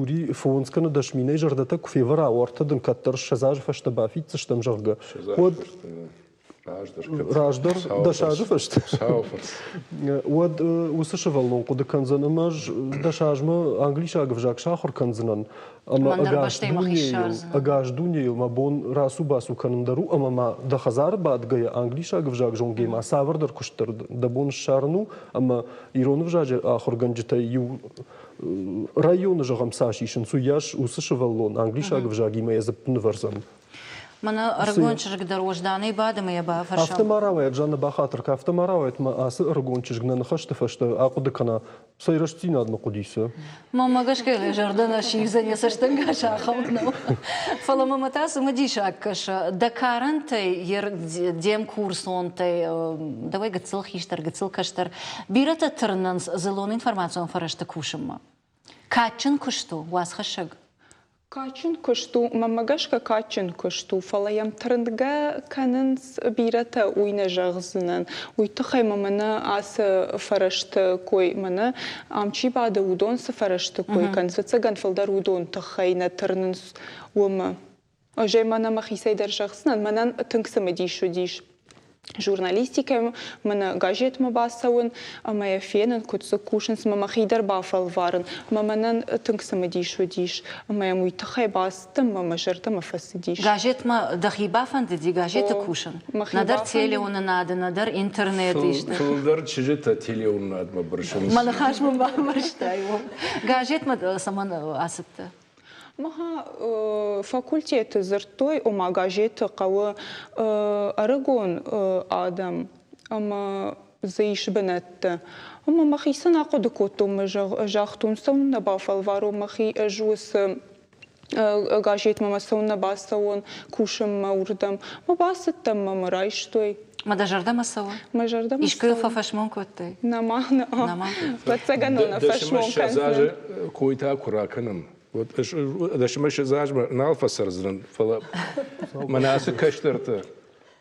Юрий фондз кӕнӕ 10 000-ӕй зӕрдӕтӕ куы февӕра, уӕртӕ дын кӕддӕр 20 азы фӕстӕ бафиддзыстӕм, зӕгъгӕ, уӕд раздӕр дӕс азы фӕстӕ, уӕд уыцы сывӕллон хъуыды кӕндзӕн, ӕмӕ ӕз дӕс азмӕ англисаг ӕвзаг сахуыр кӕндзынӕн, ӕмӕ ӕгас дунейыл мӕ бон рацу-бацу кӕнын дӕр у, ӕмӕ ма дӕ хӕдзары бадгӕйӕ англисаг ӕвзаг зонгӕ ма цавӕрдӕр куыст дӕр дӕ бон ссарын у, ӕмӕ ирон ӕвзаджы ахуыргӕнджытӕй иу районы, зӕгъӕм, цас исынц, уыйас уыцы сывӕллон англисаг ӕвзагимӕ йӕ дзыпп нывӕрдзӕн. Мӕнӕ ӕрыгон чызг дӕр уӕзданӕй бады ӕмӕ йӕ бафӕрсӕм. Афтӕ ма рауайӕд, Жанна, бахатыр кӕ, афтӕ ма рауайӕд, мӕ ацы ӕрыгон чызг нӕ ныхӕсты фӕстӕ ахъуыды кӕна, цӕй рӕстдзинадмӕ хъуыди цы? Мӕнмӕ гӕсгӕ йӕ зӕрдӕ нӕ сивдзӕн, йӕ цӕстӕнгас ахӕм нӕу. Фӕлӕ мӕмӕ та цымыдисаг кӕсы, дӕ карӕнтӕй, де мкурсонтӕй, дӕуӕй гыццыл хистӕр, гыццыл кӕстӕр, бирӕтӕ тырнынц дзыллон информацион фӕрӕзты кусынмӕ. Кадджын куыст у уацхӕссӕг? Кадджын куыст у, мӕнмӕ гӕсгӕ кадджын куыст у, фӕлӕ йӕм тырнгӕ кӕнынц бирӕтӕ, уый нӕ зӕгъдзынӕн. Уый тыххӕй мӕ мӕнӕ ацы фӕрӕзты кой, мӕнӕ ам чи бады, уыдон цы фӕрӕзты кой кӕнынц, ӕцӕгӕн фылдӕр уыдон тыххӕй нӕ тырнынц уымӕ. Ӕз ӕй мӕнӕ мӕхицӕй дӕр зӕгъдзынӕн, мӕнӕн тынг цымыдис уыдис журналистикӕмӕ, мӕнӕ газетмӕ бацӕуын ӕмӕ йӕ фенын, куыд дзы кусынц, ӕмӕ мӕхи дӕр бафӕлварын. Ӕмӕ мӕнӕн тынг цымыдис уыдис, ӕмӕ йӕм уый тыххӕй бацыдтӕн ӕмӕ мӕ зӕрдӕмӕ фӕцыдис. Газетмӕ дӕхи бафӕндыди газеты кусын? Нӕдӕр телеуынынады, нӕдӕр интернеты исты? Фылдӕр чызджытӕ телеуынынадмӕ бырсынц. Мӕ ныхас мын бамбӕрстай. Газетмӕ цӕмӕн ацыдтӕ? Мӕ факультеты дзырдтой, ома газеты хъӕуы ӕрыгон адӕм ӕмӕ дзы ис бынӕттӕ. Ӕмӕ мӕхицӕн ахъуыды кодтон мӕ загътон, цӕуылнӕ бафӕлварон мӕхи ӕз уыцы газетмӕ мӕ цӕуылнӕ бацӕуон кусынмӕ уырдӕм. Мӕ бацыдтӕн мӕ мӕ райстой. Мӕ дӕ зӕрдӕмӕ цӕуы? Мӕ зӕрдӕмӕ Искуы фӕфӕсмон кодтай? Нӕма, нӕма. Ӕвӕццӕгӕн нӕ фӕсмон кӕндзынӕн. Койтӕ куы ракӕнӕм, уӕд дӕсмӕ ссӕдз азмӕ нал фӕцӕрдзынӕн, фӕлӕ мӕнӕ ацы кӕстӕртӕ.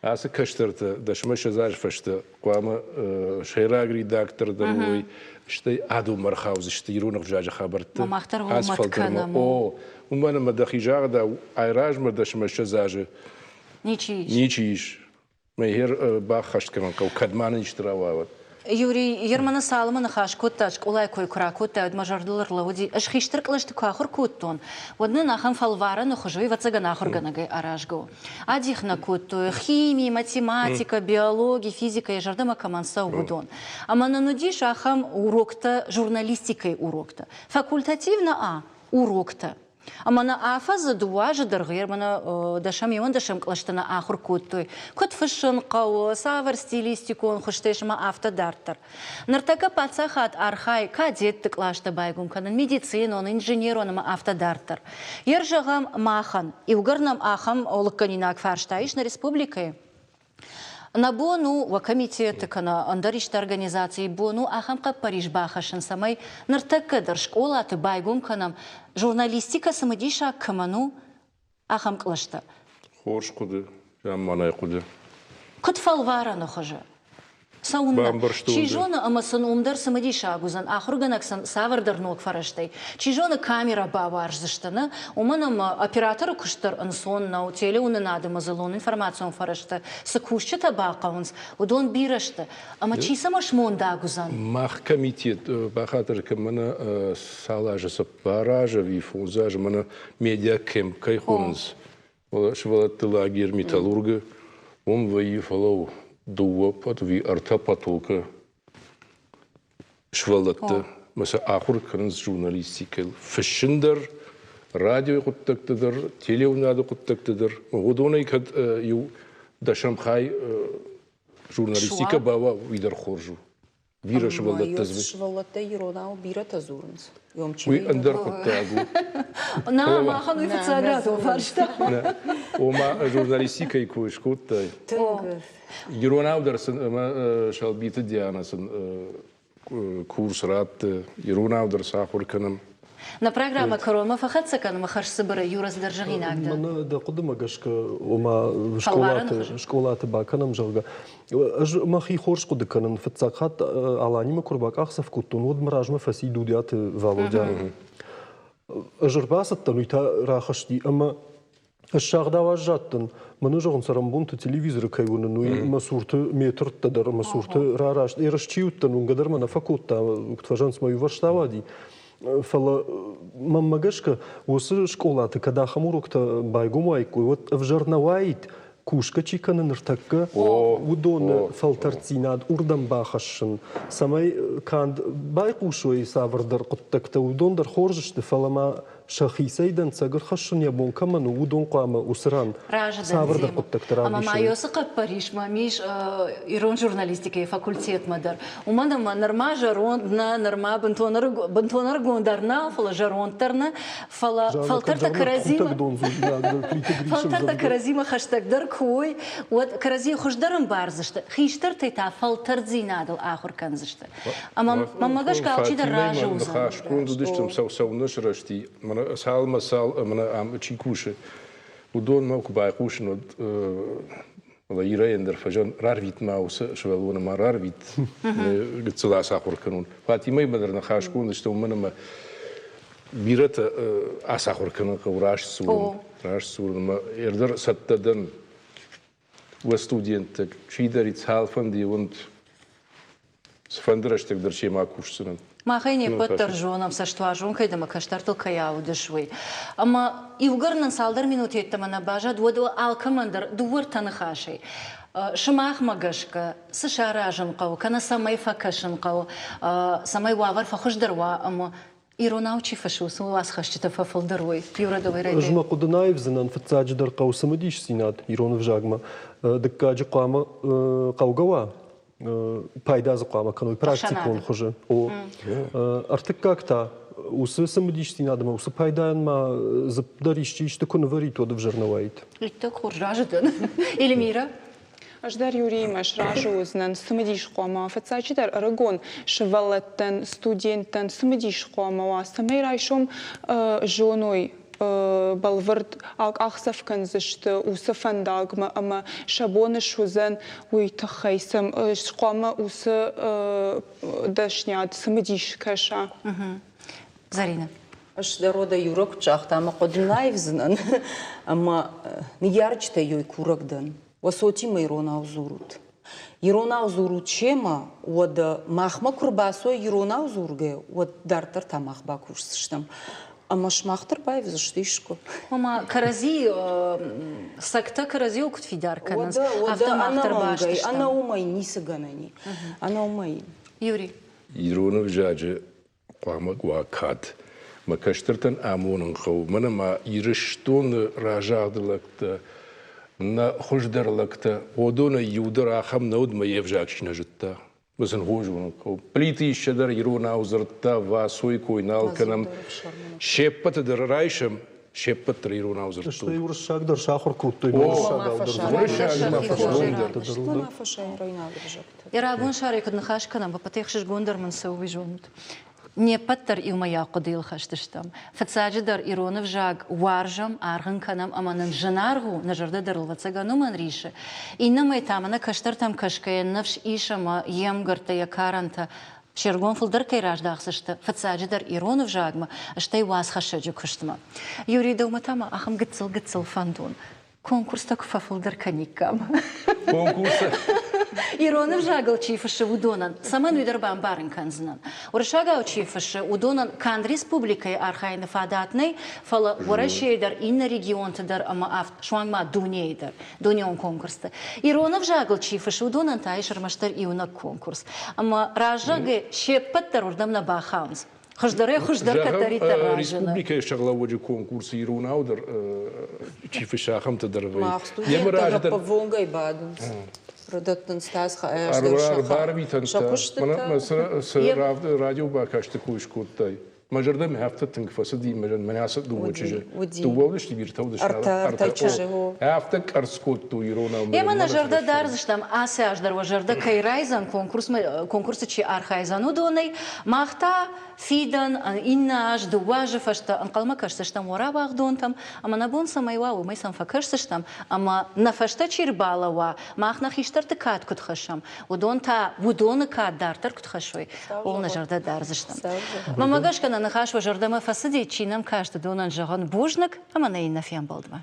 Ацы кӕстӕртӕ дӕсмӕ ссӕдз азы фӕстӕ хъуамӕ сӕйраг редактор дӕр уой, стӕй адӕммӕ ӕрхаудзысты ирон ӕвзаджы хабӕртты. Мах дӕр уымӕт кӕнӕм. О, уымӕн ӕмӕ дӕхи загъдау, айразмӕ дӕсмӕ 20 азы ничи ис. Ничи ис. Мӕ баххӕст кӕнын хъӕуы, кӕд ма нын исты рауайа. Юрий, Ерманы цалынмӕ ныхас кодта, скъолайы кой куы ракодта, уӕд мӕ зӕрдыл ӕрлӕууыди, ӕз хистӕр кълӕсты куы ахуыр кодтон, уӕд нын ахӕм фӕлварӕны хуызы, ӕвӕццӕгӕн, ахуыргӕнӕгӕй аразгӕ у. Адих нӕ кодтой хими, математикӕ, биологи, физикӕ, йӕ зӕрдӕмӕ кӕмӕн цӕуы, уыдон. Ӕмӕ нын уыдис ахӕм уроктӕ, журналистикӕйы уроктӕ. Факультативно а уроктӕ. Ӕмӕ нӕ афӕдзы дыууӕ азы дӕргъы мӕнӕ дӕсӕм, иуӕндӕсӕм кълӕсты нӕ ахуыр кодтой, куыд фыссын хъӕуы, цавӕр стилистикон хуызтӕ ис ӕмӕ афтӕ дарддӕр. Ныртӕккӕ паддзахад архайы кадетты къластӕ байгом кӕнын, медицинон, инженерон ӕмӕ афтӕ дарддӕр. Йер зӕгъӕм, махӕн, иугӕр нӕм ахӕм лыггӕнинаг фарста ис нӕ республикӕйы, Нӕ бон у уӕ комитеты кӕнӕ ӕндӕр исты организацийы бон у ахӕм хъӕппӕрис бахӕссын, цӕмӕй ныртӕккӕ дӕр скъолаты байгом кӕнӕм, журналистикӕ цымыдисаг кӕмӕн у, ахӕм кълӕстӕ. Хорз хъуыды, замманай хъуыды. Куыд фӕлварӕны хуызы? Цӕуыннӕ? Чи зоны, ӕмӕ сын уым дӕр цымыдисаг уыдзӕн, ахуыргӕнӕг сын цавӕрдӕр ног фӕрӕзтӕй, чи зоны, камерӕ бауарздзысты, нӕ? Уымӕн ӕмӕ операторы куыст дӕр ӕнцон нӕу, телеуынынады мадзалон информацион фӕрӕзтӕ цы кусджытӕ бахъӕуынц, уыдон бирӕ сты. Ӕмӕ чи цӕмӕ смондаг уыдзӕн? Мах комитет бахатыр кӕн, мӕнӕ цал азы, цыппар азы ӕви фондз азы мӕнӕ медиакэмп кӕй хонынц, Сывӕллӕтты лагерь Металлург-ы уым вӕййы, фӕлӕ дыууӕ ӕви ӕртӕ потокы сывӕллӕттӕ ӕмӕ сӕ ахуыр кӕнынц журналистикӕйыл. Фыссын дӕр, радиойы хъуыддӕгты дӕр, телеуынады хъуыддӕгты дӕр. Уыдонӕй кӕд иу дӕсӕм хай журналистикӕ бауа, уый дӕр хорз у. Бирӕ сывӕллӕттӕ дзы. Сывӕллӕттӕ иронау бирӕтӕ дзурынц. Уый ӕндӕр хъуыддаг у. Нӕ, махӕн уый фыццаг радон фарста. Ома журналистикӕйы кой скодтай. Иронау дӕр сын ӕмӕ Сӕлбиты Диана сын курс ратты, иронау дӕр сӕ ахуыр кӕнӕм. Нӕ программӕ кӕронмӕ фӕхӕццӕ кӕнынмӕ хӕрзцыбыры иу раздӕр зӕгъинаг дӕн. Мӕнӕ дӕ хъуыдымӕ гӕсгӕ, ома скъолаты, скъолаты бакӕнӕм, зӕгъгӕ, ӕз мӕхи хорз хъуыды кӕнын. Фыццаг хатт Аланимӕ куы ӕрбакъахдзӕф кодтон, уӕд мӕ размӕ фӕци Дудиаты Валодя. Ӕз ӕрбацыдтӕн, уый та рахызти ӕмӕ Ӕз сагъдау аззадтӕн, мӕнӕ зӕгъын цӕрӕнбонты телевизоры кӕй уынын, уый мӕ цурты метртӕ дӕр мӕ цурты рараст. Ерыс чи уыдтӕн, уынгӕ дӕр мӕ нӕ фӕкодта, куыд фӕзӕгъынц, мӕ иувӕрсты ауади. Фӕлӕ мӕнмӕ гӕсгӕ, уыцы скъолаты кӕд ахӕм уроктӕ байгом уаиккой, уӕд ӕвзӕр нӕ уаид, кусгӕ чи кӕны ныртӕккӕ, уыдоны фӕлтӕрддзинад уырдӕм бахӕссын, цӕмӕй канд байхъусой цавӕрдӕр хъуыддӕгтӕ, уыдон дӕр хорз сты, фӕлӕ ма сӕхицӕй дӕнцӕг ӕрхӕссын йӕ бон кӕмӕн у, уыдон хъуамӕ уыцы ран цавӕрдӕр хъуыддӕгты равдисой. Ӕмӕ ма Йосы хъӕппӕрис мӕм ис ирон журналистикӕйы факультетмӕ дӕр. Уымӕн ӕмӕ нырма зӕронд нӕ, нырма бынтон ӕрыгон дӕр нал, фӕлӕ зӕронд дӕр нӕ, фӕлӕ фӕлтӕртӕ кӕрӕдзимӕ фӕлтӕртӕ кӕрӕдзимӕ хӕстӕгдӕр куы уой, уӕд кӕрӕдзийы хуыздӕр ӕмбардзысты, хистӕртӕй та фӕлтӕрддзинадыл ахуыр кӕндзысты. Ӕмӕ мӕнмӕ гӕсгӕ алчидӕр разы уыдзӕн. Ныхасгонд уыдыстӕм цӕуылнӕ сырӕзти, мӕнӕ цалмӕ цал мӕнӕ ам чи кусы, уыдонмӕ куы байхъусын, уӕд фӕлӕ Ирӕйӕн дӕр фӕзӕн рарвит ма уыцы сывӕллоны ма рарвит, гыццыл ацахуыр кӕнон. Фатимӕимӕ дӕр ныхасгонд сты, уымӕн ӕмӕ бирӕтӕ ацахуыр кӕнын хъӕуы раст дзурын, раст дзурын ӕмӕ ӕрдӕр цӕттӕ дӕн уӕ студенттӕ чидӕрид цалфӕнды уынд цыфӕнды рӕстӕг дӕр семӕ кусдзынӕн. Махӕй не ппӕт дӕр зонӕм, цӕстуарзон кӕй дӕ ӕмӕ кӕстӕртыл кӕй аудыс, уый. Ӕмӕ иугӕр нын цалдӕр минут йеддӕмӕ нӕ баззад, уӕд алкӕмӕн дӕр дыууӕ-ртӕ ныхасӕй. Сымахмӕ гӕсгӕ, цы саразын хъӕуы, кӕнӕ цӕмӕй фӕкӕсын хъӕуы, цӕмӕй уавӕр фӕхуыздӕр уа ӕмӕ иронау чи фыссы, уыцы уацхӕсджытӕ фӕфылдӕр уой? Юродовой райдайӕн. Ӕз мӕ хъуыды нӕ аивдзынӕн, фыццаджыдӕр хъӕуы цымыдисдзинад ирон ӕвзагмӕ, дыккаджы хъуамӕ хъӕугӕ уа, пайда дзы хъуамӕ кӕной практикон хуызы. О. Ӕртыккаг та, уыцы цымыдисдзинад ӕмӕ уыцы пайдайӕн ма дзыпп дӕр исчи исты куы нывӕрид, уӕд ӕвзӕр нӕ уаид. Иттӕг хорз разы дӕн. Эльмира? Ӕз дӕр Юриимӕ сразы уыдзынӕн, цымыдис хъуамӕ фыццаджыдӕр ӕрыгон сывӕллӕттӕн, студенттӕн цымыдис хъуамӕ уа, цӕмӕй райсом зоной. бӕлвырд акъахдзӕф кӕндзысты уыцы фӕндагмӕ ӕмӕ сӕ бон суыдзӕн уый тыххӕй сӕм хъуамӕ уыцы дӕсниад цымыдис кӕса. Зарина. Ӕз дӕр уӕдӕ Юра куыд загъта, мӕ хъуыды нӕ аивдзынӕн ӕмӕ ныййарджытӕй ёй курӕг дӕн. Уӕ цотимӕ иронау дзурут. Иронау дзурут семӕ, уӕдӕ махмӕ куы рбацой иронау дзургӕ, уӕд дарддӕр та мах бакусдзыстӕм. Ӕмӕ сымах дӕр баивдзысты искуы. Ома кӕрӕдзи цӕгтӕ кӕрӕдзийыл куыд фидар кӕнынц, афтӕ мах дӕр баст стӕм. Ӕнӕ уымӕй ницы гӕнӕн и. Ӕнӕ уымӕй. Юрий. Ирон ӕвзаджы хъуамӕ уа кад. Мӕ кӕстӕртӕн амонын хъӕуы. Мӕнӕ ма Ирыстоны разагъды лӕгтӕ, нӕ хуыздӕр лӕгтӕ, уыдонӕй иу дӕр ахӕм нӕ уыд, мӕ йе взаг чи нӕ зыдта. Мӕ сын хорз уынын хъӕуы. Плиты Иссӕ дӕр иронау дзырдта, Васойы кой нал кӕнӕм. Се ппӕты дӕр райсӕм, се ппӕт дӕр иронау дзырдтой. Стӕй уырыссаг дӕр сахуыр кодтой, уырыссагау дӕр. Уырыссагмӕ фӕсрон дӕр. Йӕ рагон сӕрӕй куыд ныхас кӕнӕм, ӕппӕтӕй ӕхсызгондӕр мын цы у, уый зонут. Не ппӕт дӕр иумӕйаг хъуыдыйыл хӕст стӕм. Фыццаджыдӕр ирон ӕвзаг уарзӕм, аргъ ын кӕнӕм ӕмӕ нын зынаргъ у, нӕ зӕрдӕ дӕр ыл ӕвӕццӕгӕн уымӕн рисы. Иннӕмӕй та мӕнӕ кӕстӕртӕм кӕсгӕйӕ ныфс ис ӕмӕ йе мгӕрттӕ, йӕ карӕнтӕ се ргом фылдӕр кӕй раздахдзысты, фыццаджыдӕр ирон ӕвзагмӕ, стӕй уацхӕссӕджы куыстмӕ. Юрий, дӕумӕ та ма ахӕм гыццыл-гыццыл фӕндон. Конкурстӕ куы фӕфылдӕр кӕниккам. Конкурсы? Ирон ӕвзагыл чи фыссы, уыдонӕн. Цӕмӕн уый дӕр бамбарын кӕндзынӕн. Уырыссагау чи фыссы, уыдонӕн канд республикӕйы архайыны фадат нӕй, фӕлӕ Уӕрӕсейы дӕр, иннӕ регионты дӕр ӕмӕ суанг ма дунейы дӕр, дунеон конкурсты. Ирон ӕвзагыл чи фыссы, уыдонӕн та ис ӕрмӕстдӕр иунӕг конкурс. Ӕмӕ раззагӕй се ппӕт дӕр уырдӕм нӕ бахауынц. Хуыздӕрӕй хуыздӕр кӕддӕриддӕр разыны. Республикӕйы сӕргълӕууӕджы конкурсы иронау дӕр чи фыссы, ахӕмтӕ дӕр вӕййы. Мах студенттӕ гӕппӕввонгӕй бадынц. Рдӕттынц та Барвитӕнтӕ. Цы радиобакасты кой скодтай, мӕ зӕрдӕмӕ афтӕ тынг фӕцыди, мӕнӕ ацы дыууӕ чызджы. Дыууӕ уыдысты, бирӕтӕ уыдысты. Ӕртӕ чызджы. Афтӕ къӕрцц кодтой иронау. Емӕ нӕ зӕрдӕ дардзыстӕм, ацы аз дӕр уӕ зӕрдӕ кӕй райдзӕн конкурсмӕ, конкурсы чи архайдзӕн, уыдонӕй. Мах та фидӕн, иннӕ аз, дыууӕ азы фӕстӕ ӕнхъӕлмӕ кӕсдзыстӕм уӕ рауагъдонтӕм, ӕмӕ нӕ бон цӕмӕй уа, уымӕй сӕм фӕкӕсдзыстӕм, ӕмӕ нӕ фӕстӕ чи рбалӕууа, мах нӕ хистӕрты кад куыд хӕссӕм, уыдон та уыдоны кад дарддӕр куыд хӕссой, ууыл нӕ зӕрдӕ дардзыстӕм. Мӕнмӕ гӕсгӕ нӕ ныхас уӕ зӕрдӕмӕ фӕцыди, чи нӕм каст, уыдонӕн зӕгъын бузныг ӕмӕ нӕ иннӕ фембӕлдмӕ.